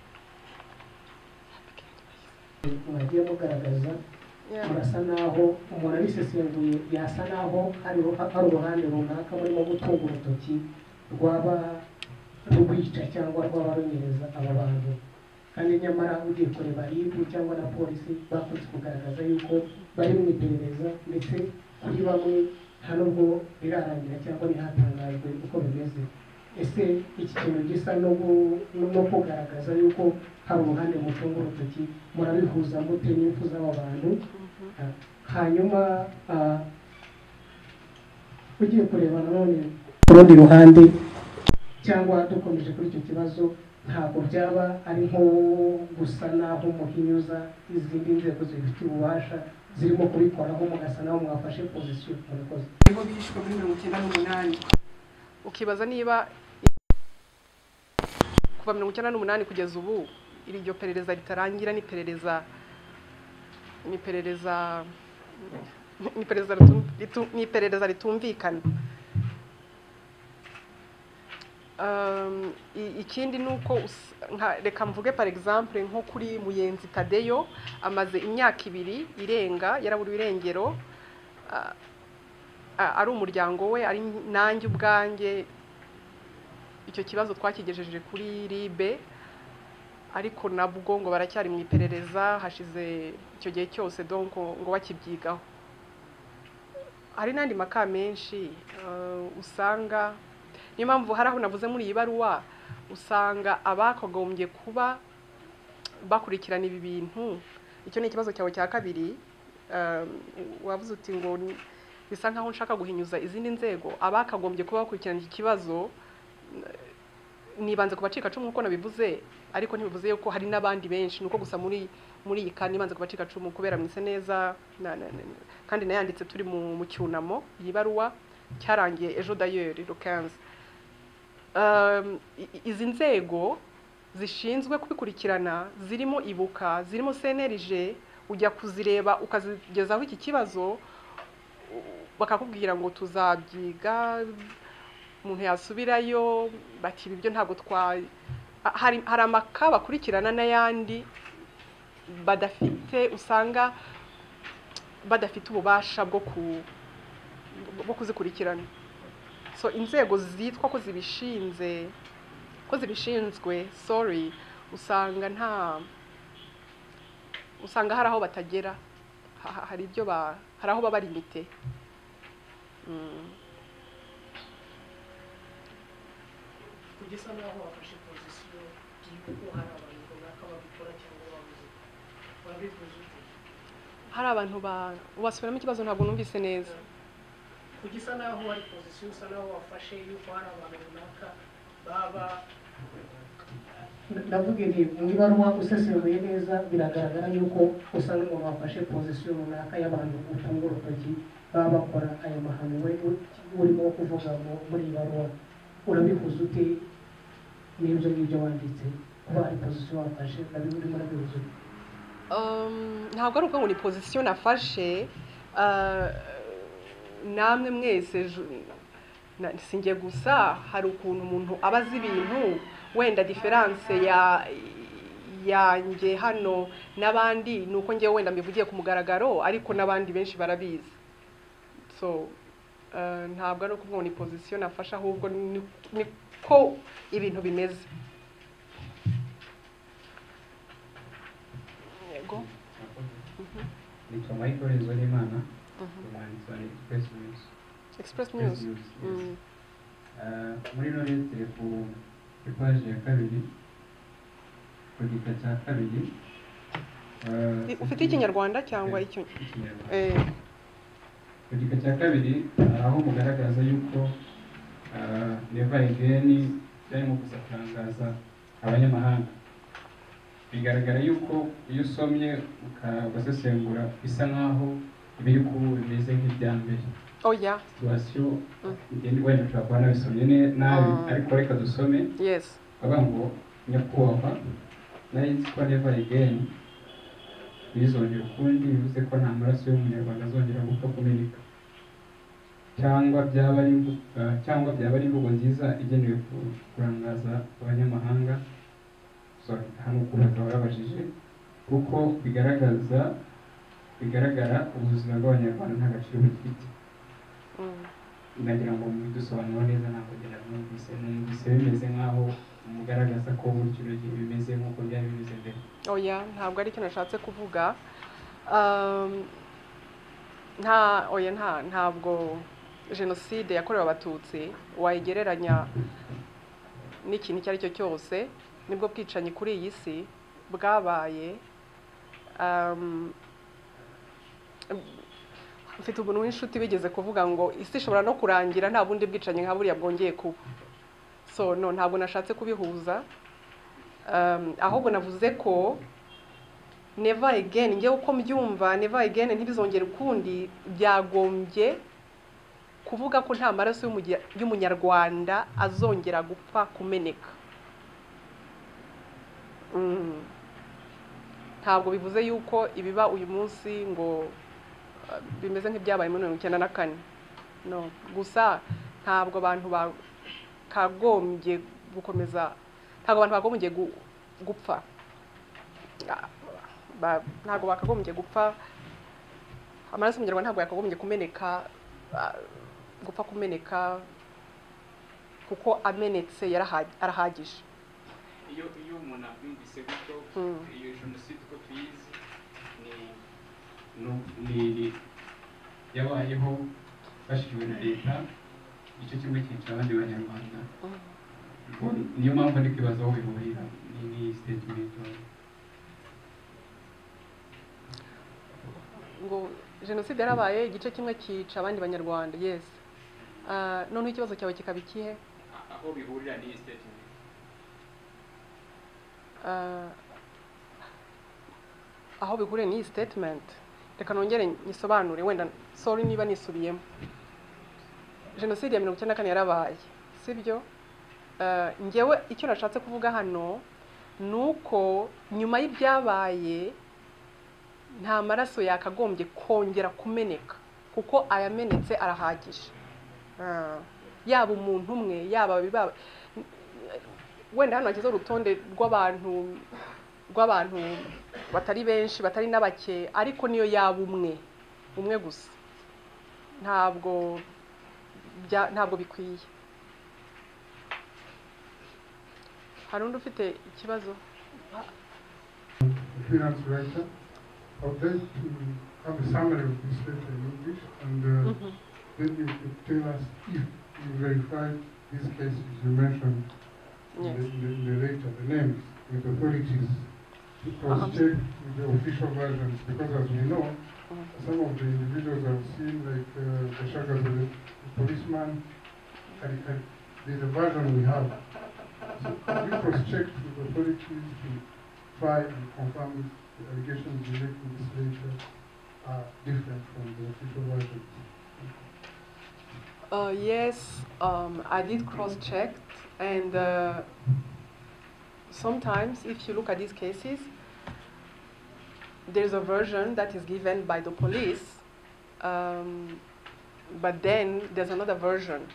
Mwagiye mugaragaza murasa naho umuntu abisesenguye yasa naho hari uruhande runaka murimo gutunga urutoki rwaba rwica cyangwa rwaba runyereza aba bantu, kandi nyamara ugiye kureba RIB cyangwa na polisi bakunze kugaragaza yuko bari mu iperereza, ndetse kuri bamwe nta nubwo rirarangira cyangwa ntihatangajwe uko bimeze. Ese iki kintu gisa no kugaragaza yuko hari uruhande mutunga urutoki murabihuza mute n'impfu z'aba bantu? Hanyuma ugiye kureba nanone ku rundi ruhande cyangwa dukomeje kuri icyo kibazo, ntabwo byaba ari nko gusa naho muhinyuza izindi nzego zibifitiye ububasha zirimo kubikoraho, mugasa naho mwafashe position? Murakoze. Niho bishwe muri 98, ukibaza niba kuva 98 kugeza ubu iryo perereza ritarangira, ni iperereza ritumvikana. Ikindi nuko reka mvuge par exemple nko kuri Muyenzi Tadeyo, amaze imyaka 2 irenga yaraburiwe irengero, ari umuryango we ari nanjye ubwanjye icyo kibazo twakigejeje kuri RIB, ariko nabwo ngo baracyari mu iperereza, hashize icyo gihe cyose donc ngo bakibyigaho. Hari n'andi maka menshi usanga, niyo mpamvu hari aho navuze muri iyi baruwa, usanga abakagombye kuba bakurikirana ibi bintu. Icyo ni ikibazo cyawe cya kabiri, wavuze uti ngo bisa nkaho nshaka guhinyuza izindi nzego. Abakagombye kuba bakurikirana iki kibazo nibanze ku bacikacumu uko nabivuze, ariko ntibivuze yuko hari n'abandi benshi, nuko gusa muri iyi kandi nibanze ku bacikacumu kubera mwise neza kandi nayanditse turi mu cyunamo, iyi baruwa cyarangiye ejo d'ailleurs le 15. Izi nzego zishinzwe kubikurikirana zirimo Ibuka, zirimo CNLG, ujya kuzireba ukazigezaho iki kibazo bakakubwira ngo tuzabyiga, umuntu yasubirayo bati ibyo ntabwo twari. Hari amaka bakurikirana n'ayandi badafite, usanga badafite ububasha bwo kuzikurikirana. So inzego zitwa ko zibishinzwe sorry, usanga hari aho batagera, Hari ibyo hari aho baba limité. Kugeza naho wafashe position y'uko hari abantu runaka babikora cyangwa babuze, wabivuze ute? Hari abantu wasubiramo ikibazo, ntabwo numvise neza. Kugeza naho hari position usa naho wafashe y'uko hari abantu runaka baba, ndavuga nti mu ibaruwa usesenguye neza biragaragara yuko usa n'umuntu wafashe position runaka y'abantu utunga urutoki baba bakora aya mahano we urimo kuvuga muri iyi baruwa. Urabihuza ute n'ibyo ngibyo wanditse, kuba hari position wafashe urimo urabihuza ute? Ntabwo ari ukuvuga ngo ni position nafashe. Namwe mwese, sinjye gusa, hari ukuntu umuntu aba azi ibintu, wenda différence ya yanjye hano n'abandi ni uko ngewe wenda mbivugiye ku mugaragaro, ariko n'abandi benshi barabizi. So ntabwo ari ukuvuga ngo ni position nafashe, ahubwo ni ko ibintu bimeze. Yego. Nitwa Michael Nzolimana, umwanditsi wa Express News. Express News. Yes. Muri ino lettre ku ipaji ya kabiri, ku gika cya kabiri. Ufite Ikinyarwanda cyangwa icyo? Ikinyarwanda. Ku gika cya kabiri hari aho mugaragaza yuko never again byarimo kuza kurangaza abanyamahanga. Bigaragara yuko iyo usomye ugasesengura bisa nkaho ibiri kubu bimeze nk'ibya mbere. Oya. Situation wenda ushobora kuba nabisomye nabi, ariko reka dusome. Yes. Bavuga ngo nyakubahwa, nari nzi ko never again bizongera ukundi bivuze ko nta maraso y'umunyarwanda azongera gupfa kumeneka, cyangwa byaba ari imvugo nziza igenewe kurangaza abanyamahanga. Sorry, hano ukuntu babajije kuko bigaragara ubuzima bw'abanyarwanda nta gaciro bufite. Nagira ngo mubidusobanure neza, ntabwo ngenda numvise bimeze nk'aho mugaragaza ko muri kino gihe bimeze nk'uko byari bimeze mbere. Oya, ntabwo ari cyo nashatse kuvuga. Ntabwo jenoside yakorewe Abatutsi wayigereranya n'ikintu icyo ari cyo cyose. Nibwo bwicanyi kuri iyi si bwabaye. Mfite umuntu w'inshuti bigeze kuvuga ngo isi ishobora no kurangira nta bundi bwicanyi nka buriya bwongeye kuba. So no, ntabwo nashatse kubihuza. Ahubwo navuze ko never again, ngewe uko mbyumva, never again ntibizongere ukundi, byagombye kuvuga ko nta maraso y'umunyarwanda azongera gupfa kumeneka. Ntabwo bivuze yuko ibiba uyu munsi ngo bimeze nk'ibyabaye muri 1994. No, gusa ntabwo abantu bakagombye gukomeza, ntabwo abantu bakagombye gupfa, ntabwo bakagombye gupfa. Amaraso y'umunyarwanda ntabwo yakagombye kumeneka, gupfa kumeneka, kuko amenetse arahagije. Iyo umuntu abyumvise gutyo, iyo jenoside uko tuyizi ni yabayeho bashyigikiwe na leta, igice kimwe cyica abandi banyarwanda. Niyo mpamvu ndi kwibaza aho bihurira ni statement ngo jenoside yarabaye igice kimwe cyica abandi banyarwanda. Yes. Noneho ikibazo cyawe kikaba ikihe? Aho bihurira ni statement. Aho bihuriye n'iyi statement, reka nongere nyisobanure, wenda sorry niba nisubiyemo. Jenoside ya 1994 yarabaye, sibyo? Ngewe icyo nashatse kuvuga hano nuko nyuma y'ibyabaye nta maraso yakagombye kongera kumeneka, kuko ayamenetse arahagije. Yaba umuntu umwe, yaba babiri, wenda hano hagize urutonde rw'abantu batari benshi, batari n'abake, ariko niyo yaba umwe gusa, ntabwo bikwiye. Hari undi ufite ikibazo? Freelance writer. I would like to have a summary of this letter in English, and then you could tell us if you verified these cases you mentioned in the letter, the names, with authorities, to cross-check with the official versions, because as we know, some of the individuals I've seen, like Gashagaza, the policeman, and there's a version we have. So could you cross-check with authorities to try and confirm if the allegations you make in this letter are different from the official versions? Yes, I did cross-check, and sometimes if you look at these cases, there's a version that is given by the police, but then there's another version.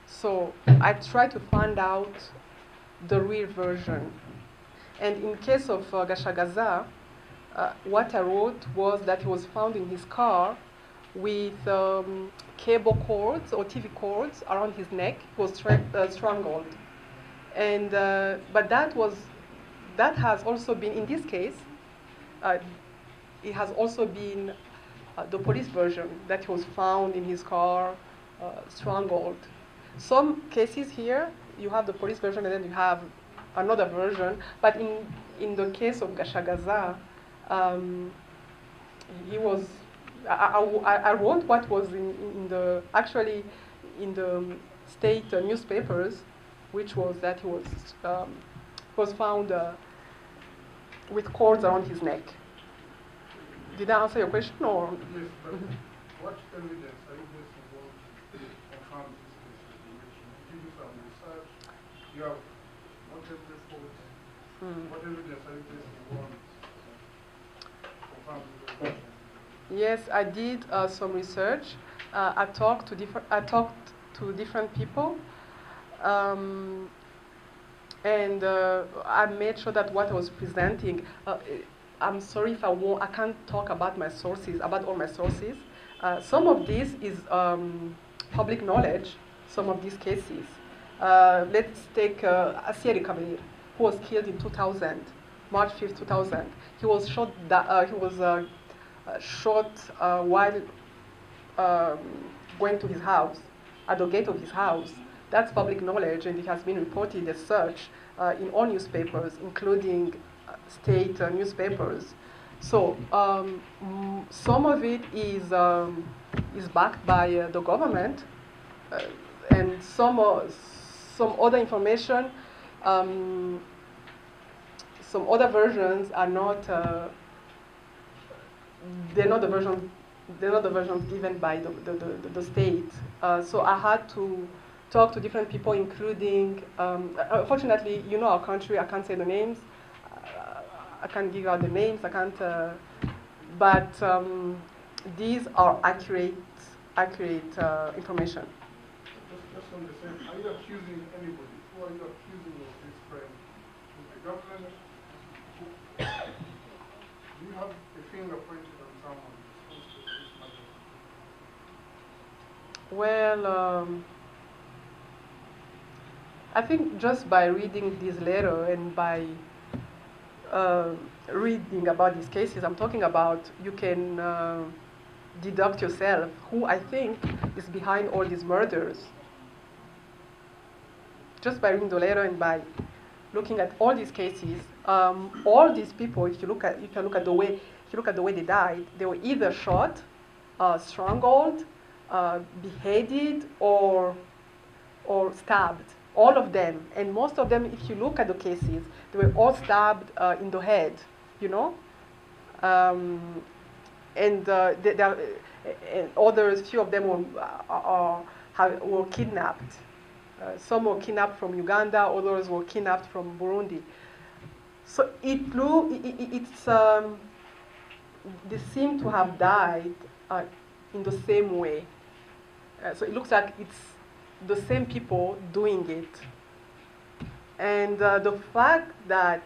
So I try to find out the real version. And in case of Gashagaza, what I wrote was that he was found in his car with cable cords or TV cords around his neck. He was strangled. And, but that has also been, in this case, it has also been the police version that he was found in his car, strangled. Some cases here, you have the police version and then you have another version. But in the case of Gashagaza, he was, I wrote what was in the, actually in the state newspapers, which was that he was found with cords around his neck. Did I answer your question, or? Yes, but what evidence are you basing on to confirm this case? Did you do some research? You have multiple reports. What evidence are you basing on to confirm this version? Yes, I did some research. I talked to different people, and I made sure that what I was presenting. I'm sorry if I won't. I can't talk about my sources, about all my sources. Some of this is public knowledge. Some of these cases. Let's take Asieri Kabir, who was killed in 2000, March 5th, 2000. He was shot. He was shot while going to his house, at the gate of his house. That's public knowledge, and it has been reported as such in all newspapers, including state newspapers. So some of it is backed by the government, and some other information, some other versions are not. They're not the version. They're not the versions given by the state. So I had to talk to different people, including. Unfortunately, you know our country. I can't say the names. I can't give out the names. I can't. But these are accurate information. Just on the same, are you accusing anybody? Who are you accusing of this crime? Is the government? Do you have a finger pointed on someone responsible for this matter? Well, I think just by reading this letter and by reading about these cases I'm talking about, you can deduct yourself who I think is behind all these murders. Just by reading the letter and by looking at all these cases, all these people, if you look at the way they died, they were either shot, strangled, beheaded, or stabbed. All of them, and most of them, if you look at the cases, they were all stabbed in the head, you know, and others, few of them were kidnapped. Some were kidnapped from Uganda, others were kidnapped from Burundi. So they seem to have died in the same way. So it looks like it's the same people doing it. And the fact that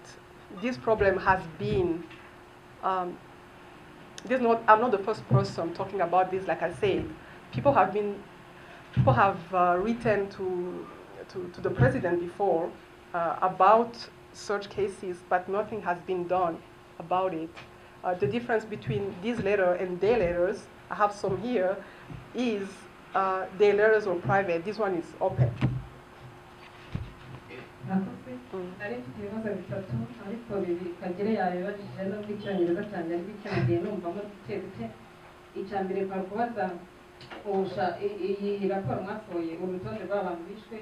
this problem has been, I'm not the first person talking about this, like I said. People have written to the president before about such cases, but nothing has been done about it. The difference between these letter and their letters, I have some here, is their letters were private. This one is open. Murakoze. Nari mfite ibibazo bitatu, ariko bibiri Kagere yabibajije, nubwo Icyongereza cyanjye ari gike, mugihe numvamo duke duke. Icya mbere kwa kubaza iyi raporo mwasohoye, urutonde rw'abantu bishwe,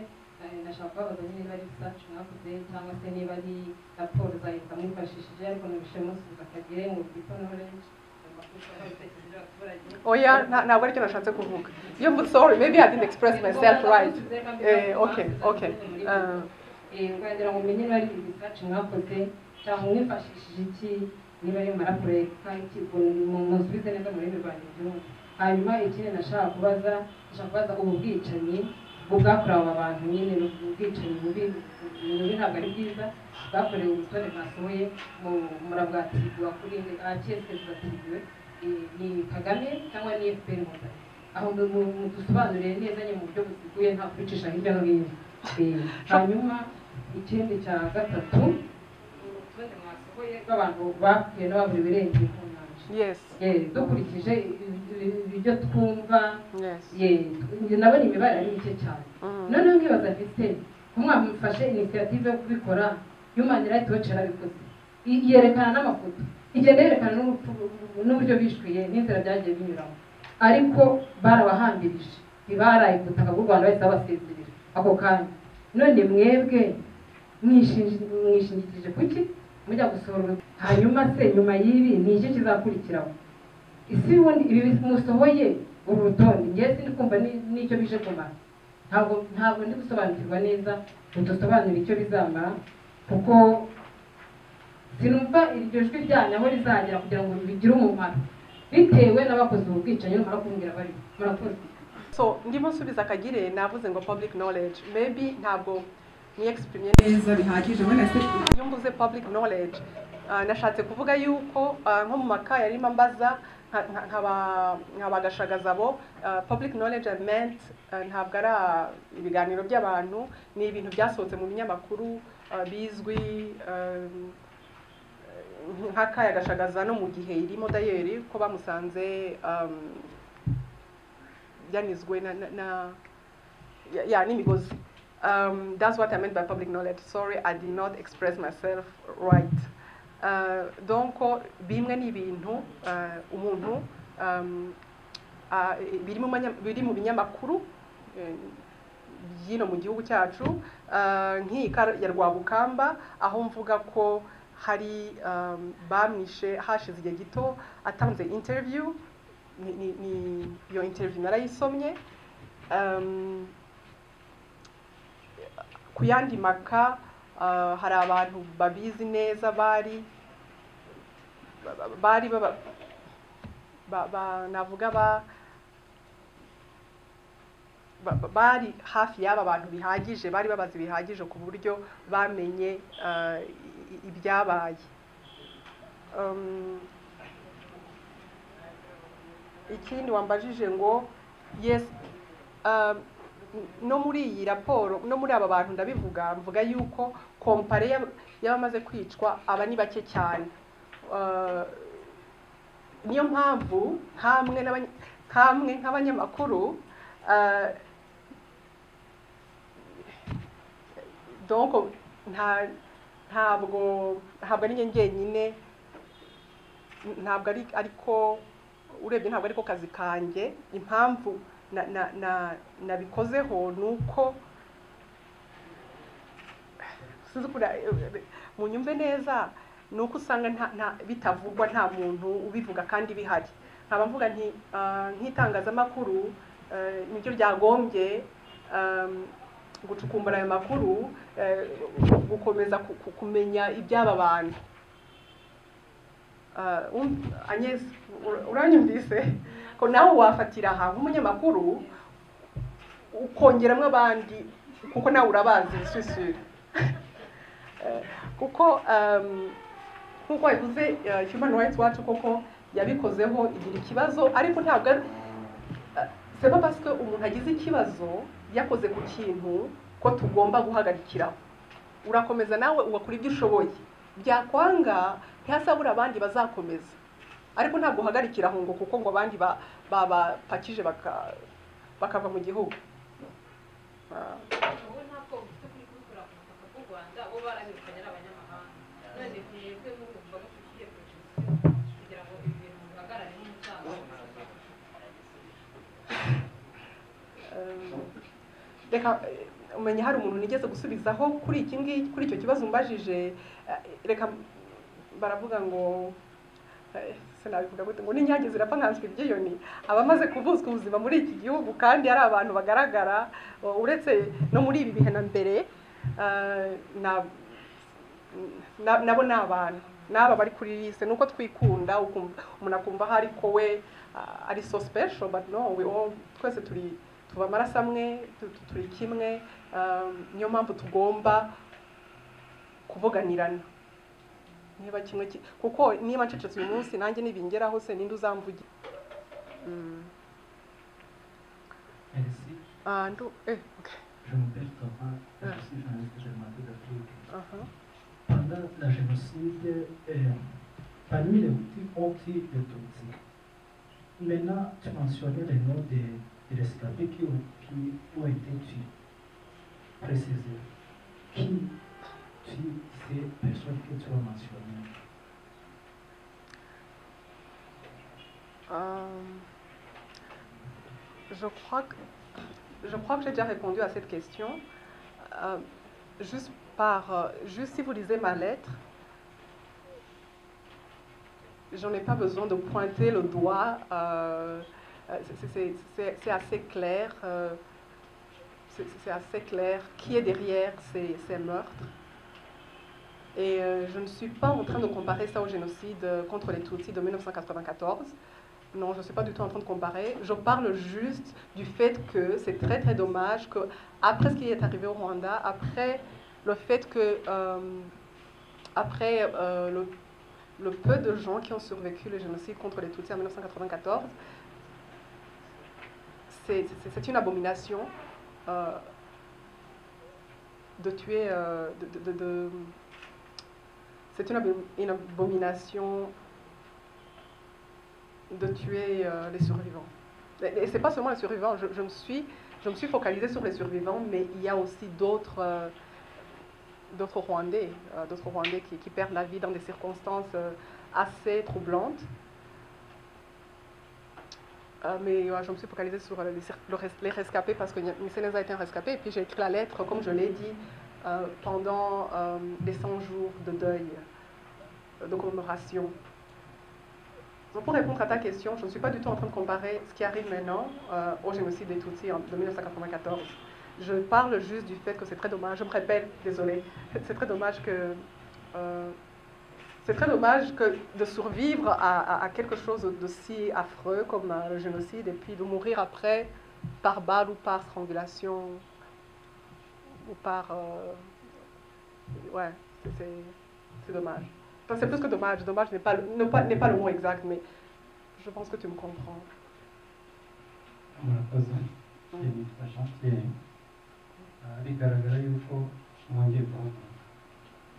nashaka kubabaza nyine niba ari research mwakoze cyangwa se niba ari raporo za leta mwifashishije, ariko numvise musubiza Kagere ngo people knowledge, ibitekerezo by'abaturage. Oya, ntabwo aricyo nashatse kuvuga. Iyo sorry, maybe I didn't express myself right. Okay. Ngira ngo umenye niba ari research mwakoze cyangwa mwifashishije iki, niba ari maraporo iki, musubize neza mu rurimi rwanjye byumve. Hanyuma ikindi nashaka kubaza, nashaka kubaza ubu bwicanyi bwakorewe aba bantu nyine, ni ubwicanyi bubi bubi, ntabwo ari bwiza bwakorewe. Urutonde mwasohoye murabwatirwa kuri akese turatiriwe, ni Kagame cyangwa ni FPR Inkotanyi? Aho mudusobanurire neza nyine mu buryo buziguye, nta kubicisha hirya no hino. Hanyuma ikindi cya gatatu, urutonde mwasohoye rw'abantu bapfuye n'ababuriwe irengero ku nyanja. Dukurikije ibyo twumva, ndabona imibare ari mike cyane. Noneho nkibaza nti se ko mwamufashe initiative yo kubikora, Human Rights Watch yarabikoze, yerekana n'amafoto, igenda yerekana n'urupfu n'uburyo bishwiye n'inzira byagiye binyuramo, ariko barabahambirije, ntibaraye ku butaka bw'u Rwanda, bahise babasezerera ako kanya. None mwebwe mwishingikirije kuki mujya gusohora? Hanyuma se nyuma y'ibi ni iki kizakurikiraho? Isi ubundi ibi musohoye uru rutonde, ngewe sindi kumva n'icyo bije kumara. Ntabwo ndi gusobanukirwa neza, mudusobanurire icyo bizamara, kuko sinumva iryo jwi ryanyu aho rizagera kugira ngo bigire umumaro bitewe n'abakoze ubu bwicanyi numara kumbwira bari. Murakoze. So ndimo nsubiza Kagire, navuze ngo public knowledge, maybe ntabwo niyexprimye neza bihagije. When I said, iyo mvuze public knowledge, nashatse kuvuga yuko nko mu maka yarimo ambaza nkaba Gashagazabo, public knowledge I meant ntabwo ari ibiganiro by'abantu, ni ibintu byasohotse mu binyamakuru bizwi, nk'akaya Gashagaza no mu gihe irimo dayeri ko bamusanze yanizwe na ya n'imigozi. That's what I meant by public knowledge. Sorry, I did not express myself right. Donc bimwe ni ibintu umuntu biri mu binyamakuru by'ino mu gihugu cyacu, nk'iyi ya Rwabukamba, aho mvuga ko hari bamwishe hashize igihe gito atanze interview. Ni iyo interview narayisomye. Ku yandi maka hari abantu babizi neza, bari baba ba, ba, navuga ba, bari hafi y'aba bantu bihagije, bari babazi bihagije ku buryo bamenye ibyabaye. Ikindi wambajije ngo, yes, no muri iyi raporo, no muri aba bantu ndabivuga, mvuga yuko comparé y'abamaze kwicwa, aba ni bake cyane. Niyo mpamvu nkamwe nk'abanyamakuru, donc ntabwo ari njye njyenyine, ntabwo ari, ariko urebye ntabwo ariko kazi kanjye. Impamvu na nabikozeho ni uko sinzi ukuntu munyumve neza, ni uko usanga nta bitavugwa, nta muntu ubivuga kandi bihari. Nkaba mvuga nti nk'itangazamakuru niryo ryagombye gucukumbura ayo makuru, gukomeza kumenya iby'aba bantu. Agnes, uranyumvise ko nawe wafatira aha nk'umunyamakuru ukongeramo abandi, kuko nawe urabazi suis. Kuko nk'uko wabivuze, Human Rights Watch koko yabikozeho igira ikibazo, ariko ntabwo ari c'est pas parce que umuntu agize ikibazo yakoze ku kintu ko tugomba guhagarikiraho. Urakomeza nawe ugakora ibyo ushoboye, byakwanga ntihazabura abandi bazakomeza. Ariko ntabwo uhagarikira aho ngo kuko ngo abandi babapakije bakava mu gihugu. Wowe ntabwo ufite kuri kubikora ku butaka bw'u Rwanda, bo barabirukanye ari abanyamahanga. None mwebwe murumva mufitiye protection kugira ngo ibi bintu bihagarare nk'umucamanza? Reka umenya hari umuntu nigeze gusubizaho kuri iki ngiki, kuri icyo kibazo umbajije. Reka baravuga ngo sinabivuga gute, ngo n'inyange zirapfa nkanswe ibyiyoni. Abamaze kuvuzwa ubuzima muri iki gihugu kandi ari abantu bagaragara, uretse no muri ibi bihe na mbere, nabo ni abantu, n'aba bari kuri liste. Nuko twikunda, umuntu akumva aho ariko we ari so special, but no, we all, twese turi tuva amaraso amwe, turi kimwe. Niyo mpamvu tugomba kuvuganirana. Niba kimwe kuko niba ncecetse uyu munsi nanjye nibingeraho se ninde uzamvugira? Merci. Ok. Je m'appelle Thomas, je suis journaliste de Matin d'Afrique. Pendant la génocide, parmi les Hutus, on tue les Tutsis. Maintenant, tu mentionnais les noms des rescapés qui ont été tués. Précisez, qui tue ces personnes que tu as mentionnées? Je crois que j'ai déjà répondu à cette question. Juste si vous lisez ma lettre, j'en ai pas besoin de pointer le doigt. C'est assez clair. C'est assez clair qui est derrière ces meurtres. Et je ne suis pas en train de comparer ça au génocide contre les Tutsis de 1994. Non, je ne suis pas du tout en train de comparer. Je parle juste du fait que c'est très très dommage que, après ce qui est arrivé au Rwanda, après le fait que, après le peu de gens qui ont survécu le génocide contre les Tutsis en 1994, c'est une abomination de tuer... c'est une abomination de tuer les survivants. Et c'est pas seulement les survivants, je me suis focalisée sur les survivants, mais il y a aussi d'autres Rwandais, qui perdent la vie dans des circonstances assez troublantes. Mais je me suis focalisée sur les rescapés parce que Mwiseneza a été un rescapé, et puis j'ai écrit la lettre, comme je l'ai dit, pendant les 100 jours de deuil, de commémoration. Donc pour répondre à ta question, je ne suis pas du tout en train de comparer ce qui arrive maintenant au génocide des Tutsis de 1994. Je parle juste du fait que c'est très dommage, je me répète, désolée, c'est très dommage que de survivre à quelque chose de si affreux comme le génocide et puis de mourir après par balle ou par strangulation ou par... ouais, c'est dommage. Enfin, c'est plus que dommage. Dommage n'est pas le mot exact, mais je pense que tu me comprends. Murakoze. Nitwa Jean Pierre. Bigaragara yuko mwongeye guhaguruka.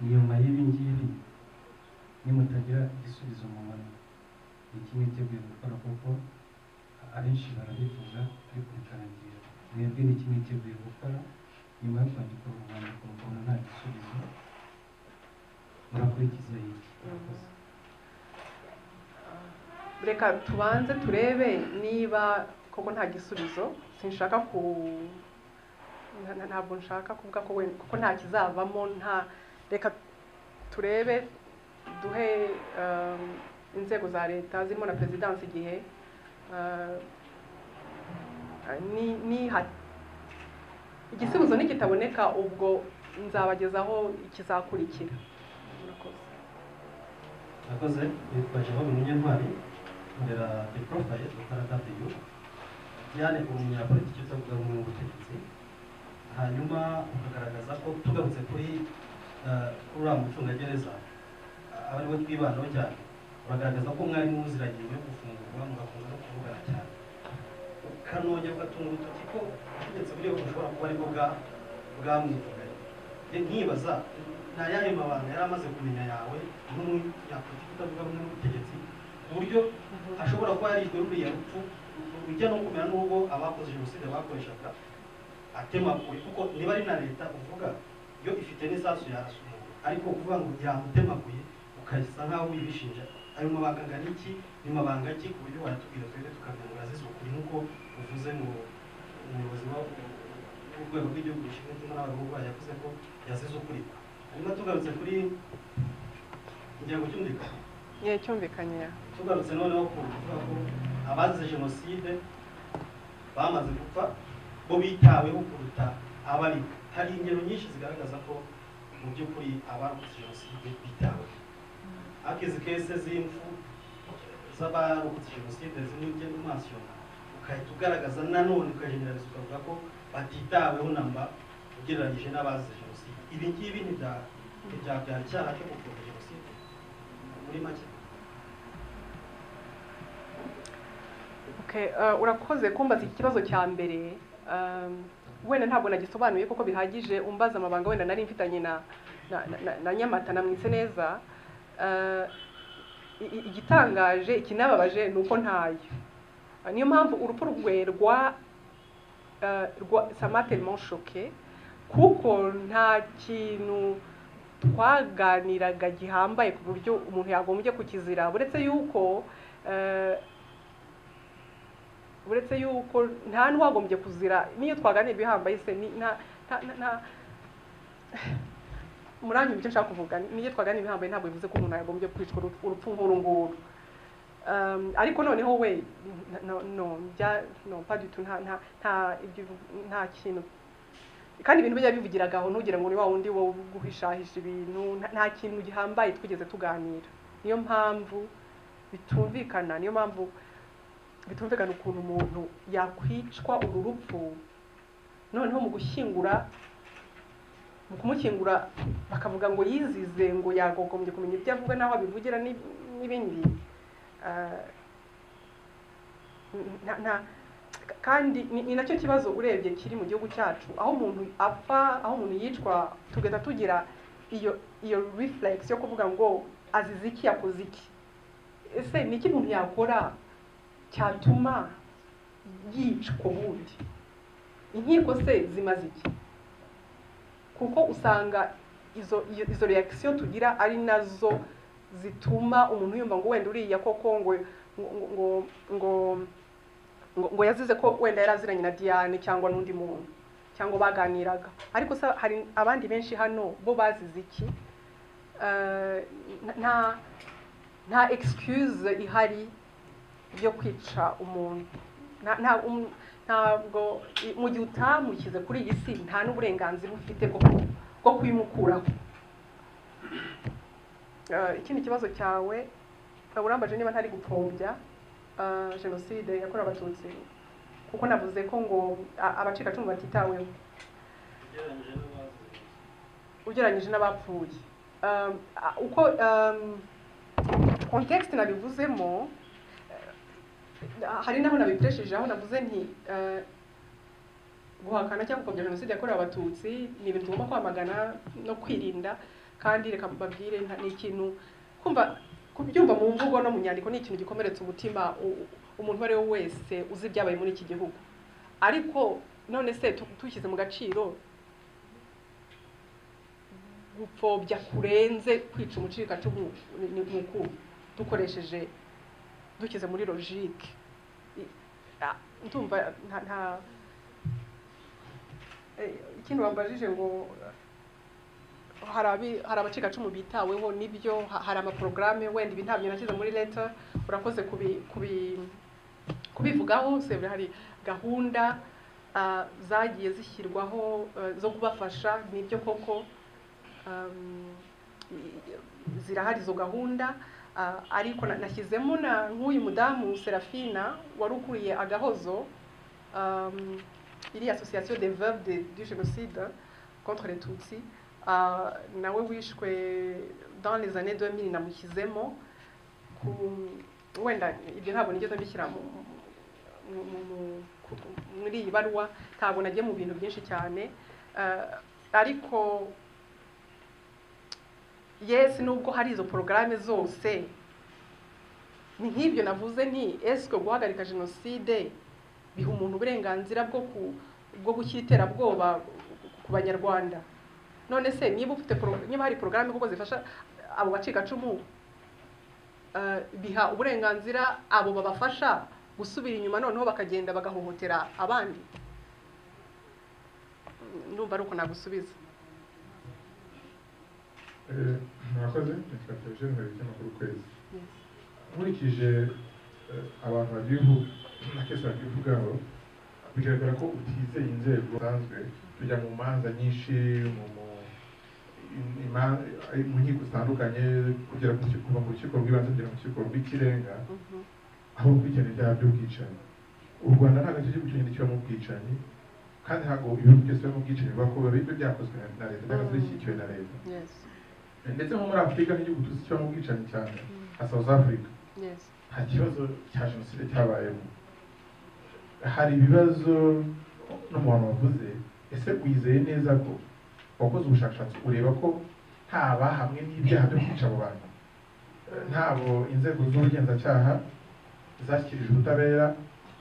Nyuma y'ibi ngibi nimutagira igisubizo mubona, ni iki mwiteguye gukora? Kuko abenshi barabivuga ariko bikarangira. Mwebwe ni iki mwiteguye gukora nyuma yo kwandika uru rwandiko mukabona nta gisubizo? Murakurikiza iki? Murakoze. Reka tubanze turebe niba koko nta gisubizo. Sinshaka ku ntabwo nshaka kuvuga ko kuko nta kizavamo, nta reka turebe duhe inzego za leta zirimo na perezidansi igihe ni igisubizo nikitaboneka ubwo nzabagezaho ikizakurikira. Murakoze. Murakoze. Nitwa Jerome Munyantwari, nkorera The Profile RW. Diane, umunyapolitiki utavuga rumwe n'ubutegetsi, hanyuma ukagaragaza ko tugarutse kuri uriya mucungagereza aba ariwe twibandaho cyane, uragaragaza ko mwari muziranye yo gufungurwa mugakunda no kuvugana cyane, ukanongera ugatunga urutoki ko ubutegetsi buriho bushobora kuba aribwo bwamwivuganye. Nkibaza ni ayahe mabanga yari amaze kumenya yawe nk'umunyapolitiki utavuga rumwe n'ubutegetsi ku buryo ashobora kuba yarishwe ruriya rupfu rujya no kumera n'ubwo abakoze jenoside bakoreshaga atemaguye, kuko niba ari na leta uvuga yo ifite n'isasu yarasa umuntu, ariko kuvuga ngo yamutemaguye ukasa nkaho wibishinja. Ayo mabanga angana iki? Ni mabanga ki ku buryo wayatubwira twebwe tukamenya ngo yazize ukuri, nk'uko uvuze ngo umuyobozi w'urwego rw'igihugu rushinzwe itumanaho yavuze ko yazize ukuri. Hanyuma tugarutse kuri ngira ngo cyumvikane, cyumvikanye. Tugarutse noneho ku kuvuga ko abazize jenoside bamaze gupfa bo bitaweho kuruta abariho. Hari ingero nyinshi zigaragaza ko mu by'ukuri abarokotse jenoside bitaweho, ariko izi kese z'impfu z'abarokotse jenoside zimwe ugenda umasiyona ukahita ugaragaza nanone ukajeneraliza ukavuga ko batitaweho namba ugereranyije n'abazize jenoside. Ibi ngibi ntibyabyara icyaha cyo gupfobya jenoside muri make? Okay, urakoze kumbaza iki kibazo cya mbere. Wenda ntabwo nagisobanuye kuko bihagije, umbaza amabanga wenda nari mfitanye na Nyamata na Mwiseneza. Igitangaje ikinababaje ni uko ntayo. Niyo mpamvu urupfu rwe rwa ça m'a tellement choqué, kuko nta kintu twaganiraga gihambaye ku buryo umuntu yagombye kukizira, uretse yuko nta n'uwagombye kuzira. Niyo twaganira ibihambaye se nta muranyumva icyo nshaka kuvuga, niyo twaganira ibihambaye ntabwo bivuze ko umuntu yagombye kwicwa urupfu nk'uru nguru. Ariko noneho we no no pas du tout, nta kintu. Kandi ibintu bijya bivugiragaho ntugira ngo ni wa wundi wo guhishahisha ibintu, nta kintu gihambaye twigeze tuganira. Niyo mpamvu bitumvikana, niyo mpamvu bitumvikana ukuntu umuntu yakwicwa uru rupfu, noneho mu gushyingura, mu kumushyingura bakavuga ngo yizize, ngo yagogombye kumenya ibyo avuga n'aho abivugira n'ibindi. Kandi ni nacyo kibazo urebye kiri mu gihugu cyacu, aho umuntu apfa, aho umuntu yicwa, tugahita tugira iyo reflex yo kuvuga ngo azize iki, yakoze iki. Ese ni iki umuntu yakora cyatuma yicwa ubundi? Inkiko se zimaze iki? Kuko usanga izo reaction tugira ari nazo zituma umuntu yumva ngo wenda uriya koko ngo ngo ngo ngo yazize ko wenda yaraziranye na Diane cyangwa n'undi muntu cyangwa baganiraga. Ariko hari abandi benshi hano bo bazize iki? Nta excuse ihari yo kwica umuntu. Ntabwo mu gihe utamushyize kuri iyi si nta n'uburenganzira ufite bwo kuyimukuraho. Ikindi kibazo cyawe urambaje niba ntari gupfobya jenoside yakorewe Abatutsi, kuko navuze ko ngo abacikacumu batitaweho ugereranyije n'abapfuye. Uko context nabivuzemo, hari naho nabikoresheje aho navuze nti guhakana cyangwa gupfobya jenoside yakorewe Abatutsi ni ibintu tugomba kwamagana no kwirinda. Kandi reka mbabwire, ni ikintu kumva kubyumva mu mvugo no mu nyandiko ni ikintu gikomeretsa umutima umuntu uwo ari we wese uzi ibyabaye muri iki gihugu. Ariko none se tushyize mu gaciro gupfobya kurenze kwica umucikacumu ni uku dukoresheje dushyize muri logique. Ndumva nta ikintu bambajije ngo hari abacikacumu bitaweho, nibyo, hari amaprograme wenda ibi ntabyo nashyize muri letter, urakoze kubivugaho. Hari gahunda zagiye zishyirwaho zo kubafasha, nibyo koko zirahari izo gahunda. Ariko nashyizemo na nk'uyu mudamu Serafina wari ukuriye Agahozo, iri association des veuves du génocide contre les Tutsis, nawe wishwe dans les années 2000, namushyizemo. Wenda ibyo ntabwo nigeze mbishyira muri iyi baruwa, ntabwo nagiye mu bintu byinshi cyane. Ariko yes, nubwo hari izo porogaramu zose, Ni nk'ibyo navuze nti eske guhagarika jenoside biha umuntu uburenganzira bwo gushyira iterabwoba ku banyarwanda? None se niba ufite niba hari porogaramu kuko zifasha abo bacikacumu, biha uburenganzira abo babafasha gusubira inyuma noneho bakagenda bagahohotera abandi? Ndumva ari uko nagusubiza. Murakoze. Nitwa Theogene, nkorera ikinyamakuru Ukwezi. Nkurikije abantu bagiye na case bagiye uvugaho, bigaragara ko utizeye inzego zisanzwe. Tujya mu manza nyinshi, mu nkiko zitandukanye, kugera ku rukiko, kuva mu rukiko rw'ibanze kugera mu rukiko rw'ikirenga, aho gukurikirana ibyaha by'ubwicanyi. U Rwanda ntabwo aricyo gihugu cyonyine kibamo ubwicanyi, kandi ntabwo ibihugu byose bibamo ubwicanyi bivuga ko biba byakozwe na leta cyangwa se bishyigikiwe na leta. Ndetse nko muri Afurika, nk'igihugu tuzi kibamo ubwicanyi cyane nka South Africa, nta kibazo cya jenoside cyabayemo. Hari ibibazo no mu bantu bavuze. Ese wizeye neza ko wakoze ubushakashatsi ureba ko nta bahamwe n'ibyaha byo kwica abo bantu, ntabo inzego z'ubugenzacyaha zashyikirije ubutabera,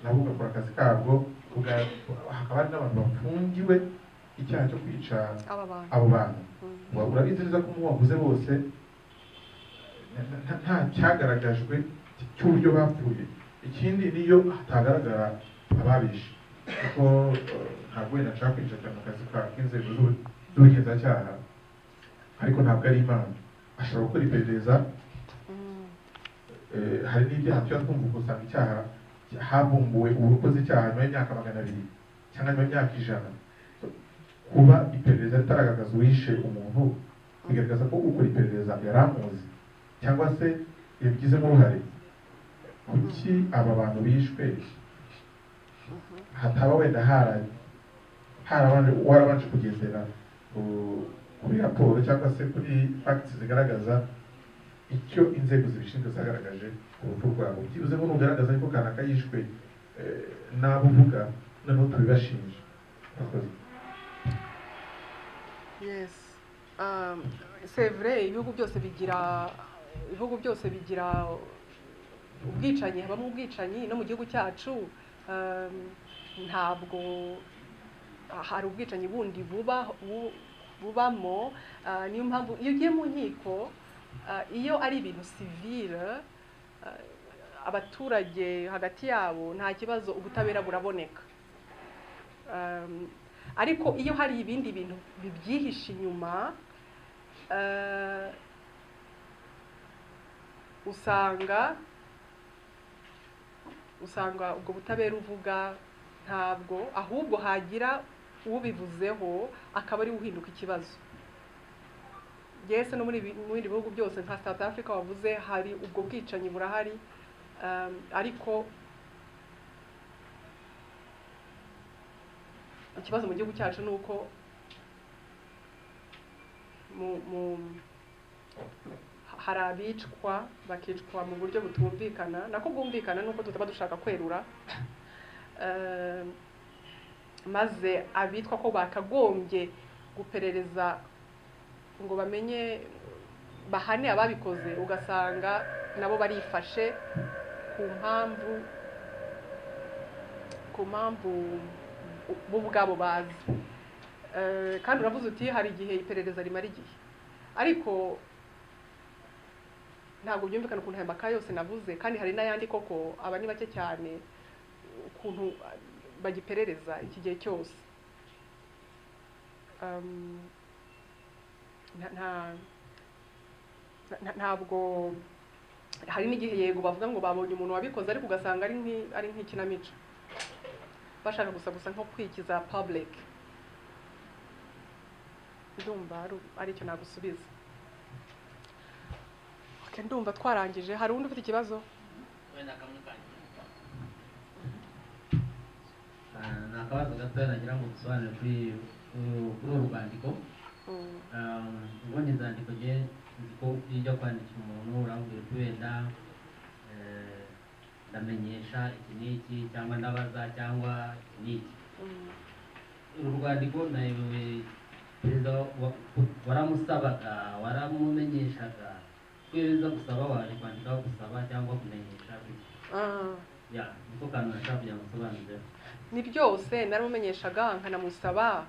nabo ugakora akazi kabwo, hakaba hari n'abantu bafungiwe icyaha cyo kwica aba bantu? Abo bantu urabizi neza ko mu bavuze bose nta cyagaragajwe cy'uburyo bapfuye. Ikindi, niyo hatagaragara ababishe, kuko ntabwo wenda nshaka kwinjira cyane mu kazi k'inzego z'ubugenzacyaha, ariko ntabwo ari Imana, ashobora gukora iperereza. Hari n'ibyaha tuba twumva, usanga icyaha havumbuwe uwakoze icyaha nyuma y'imyaka 200 cyangwa nyuma y'imyaka 100. Kuba iperereza ritaragaragaza uwishe umuntu bigaragaza ko ukora iperereza yari amuzi cyangwa se yabigizemo uruhare. Kuki aba bantu bishwe hataba wenda harabanje warabanje kugendera kuri raporo cyangwa se kuri facts zigaragaza icyo inzego zibishinzwe zagaragaje ku rupfu rwabo? Byibuze ngo nugaragaza ko kanaka yishwe n'abo uvuga, noneho tubibashinje. Murakoze. Yes, c'est vrai, ibihugu byose bigira ubwicanyi, habamo ubwicanyi. No mu gihugu cyacu ntabwo hari ubwicanyi bundi buba bubamo. Niyo mpamvu iyo ugiye mu nkiko, iyo ari ibintu civile, abaturage hagati yabo nta kibazo, ubutabera buraboneka. Ariko iyo hari ibindi bintu bibyihishe inyuma, usanga ubwo butabera uvuga ntabwo, ahubwo hagira ubivuzeho akaba ari we uhinduka ikibazo. Yes, no muri mu bindi bihugu byose nka South Africa wavuze, hari ubwo bwicanyi burahari, ariko ikibazo mu gihugu cyacu ni uko mu hari abicwa, bakicwa mu buryo butumvikana, nako bwumvikana nuko tutaba dushaka kwerura, maze abitwa ko bakagombye guperereza ngo bamenye bahane ababikoze, ugasanga nabo barifashe ku mpamvu bo ubwabo bazi. Kandi uravuze uti hari igihe iperereza rimara igihe, ariko ntabwo byumvikana ukuntu aya maka yose navuze, kandi hari n'ayandi koko, aba ni bake cyane, ukuntu bagiperereza iki gihe cyose. Ntabwo hari n'igihe, yego, bavuga ngo babonye umuntu wabikoze, ariko ugasanga ari nk'ikinamico, bashaka gusa nko kwikiza public. Ndumva ari icyo nagusubiza. Okay, ndumva twarangije. Hari undi ufite ikibazo? Wenda kamwe kanyu. Ni akabazo gatoya nagira ngo dusobanure kuri uru rwandiko. Ubundi inzandiko nge nzi ko iyo ujya kwandikira umuntu urambwira uti wenda ndamenyesha iki n'iki, cyangwa ndabaza, cyangwa iki n'iki. Uru rwandiko nayobewe perezida waramusabaga, waramumenyeshaga. Kuko iyo biza gusaba waje kwandikaho gusaba cyangwa kumenyesha gutya. Ya, niko kantu nashaka kugira ngo nsobanuzeho. Ni byose, naramumenyeshaga nkanamusaba,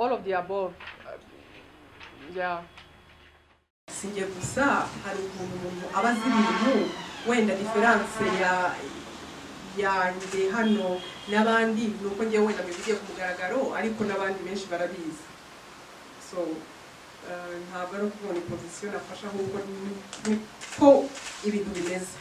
all of the above. Yeah. Si njye gusa, hari ukuntu umuntu aba azi ibintu, wenda différence ya yanjye hano n'abandi ni uko njyewe wenda mbivugiye ku mugaragaro, ariko n'abandi benshi barabizi. So ntabwo ari ukuvuga ni position nafashe, ahubwo niko ibintu bimeze.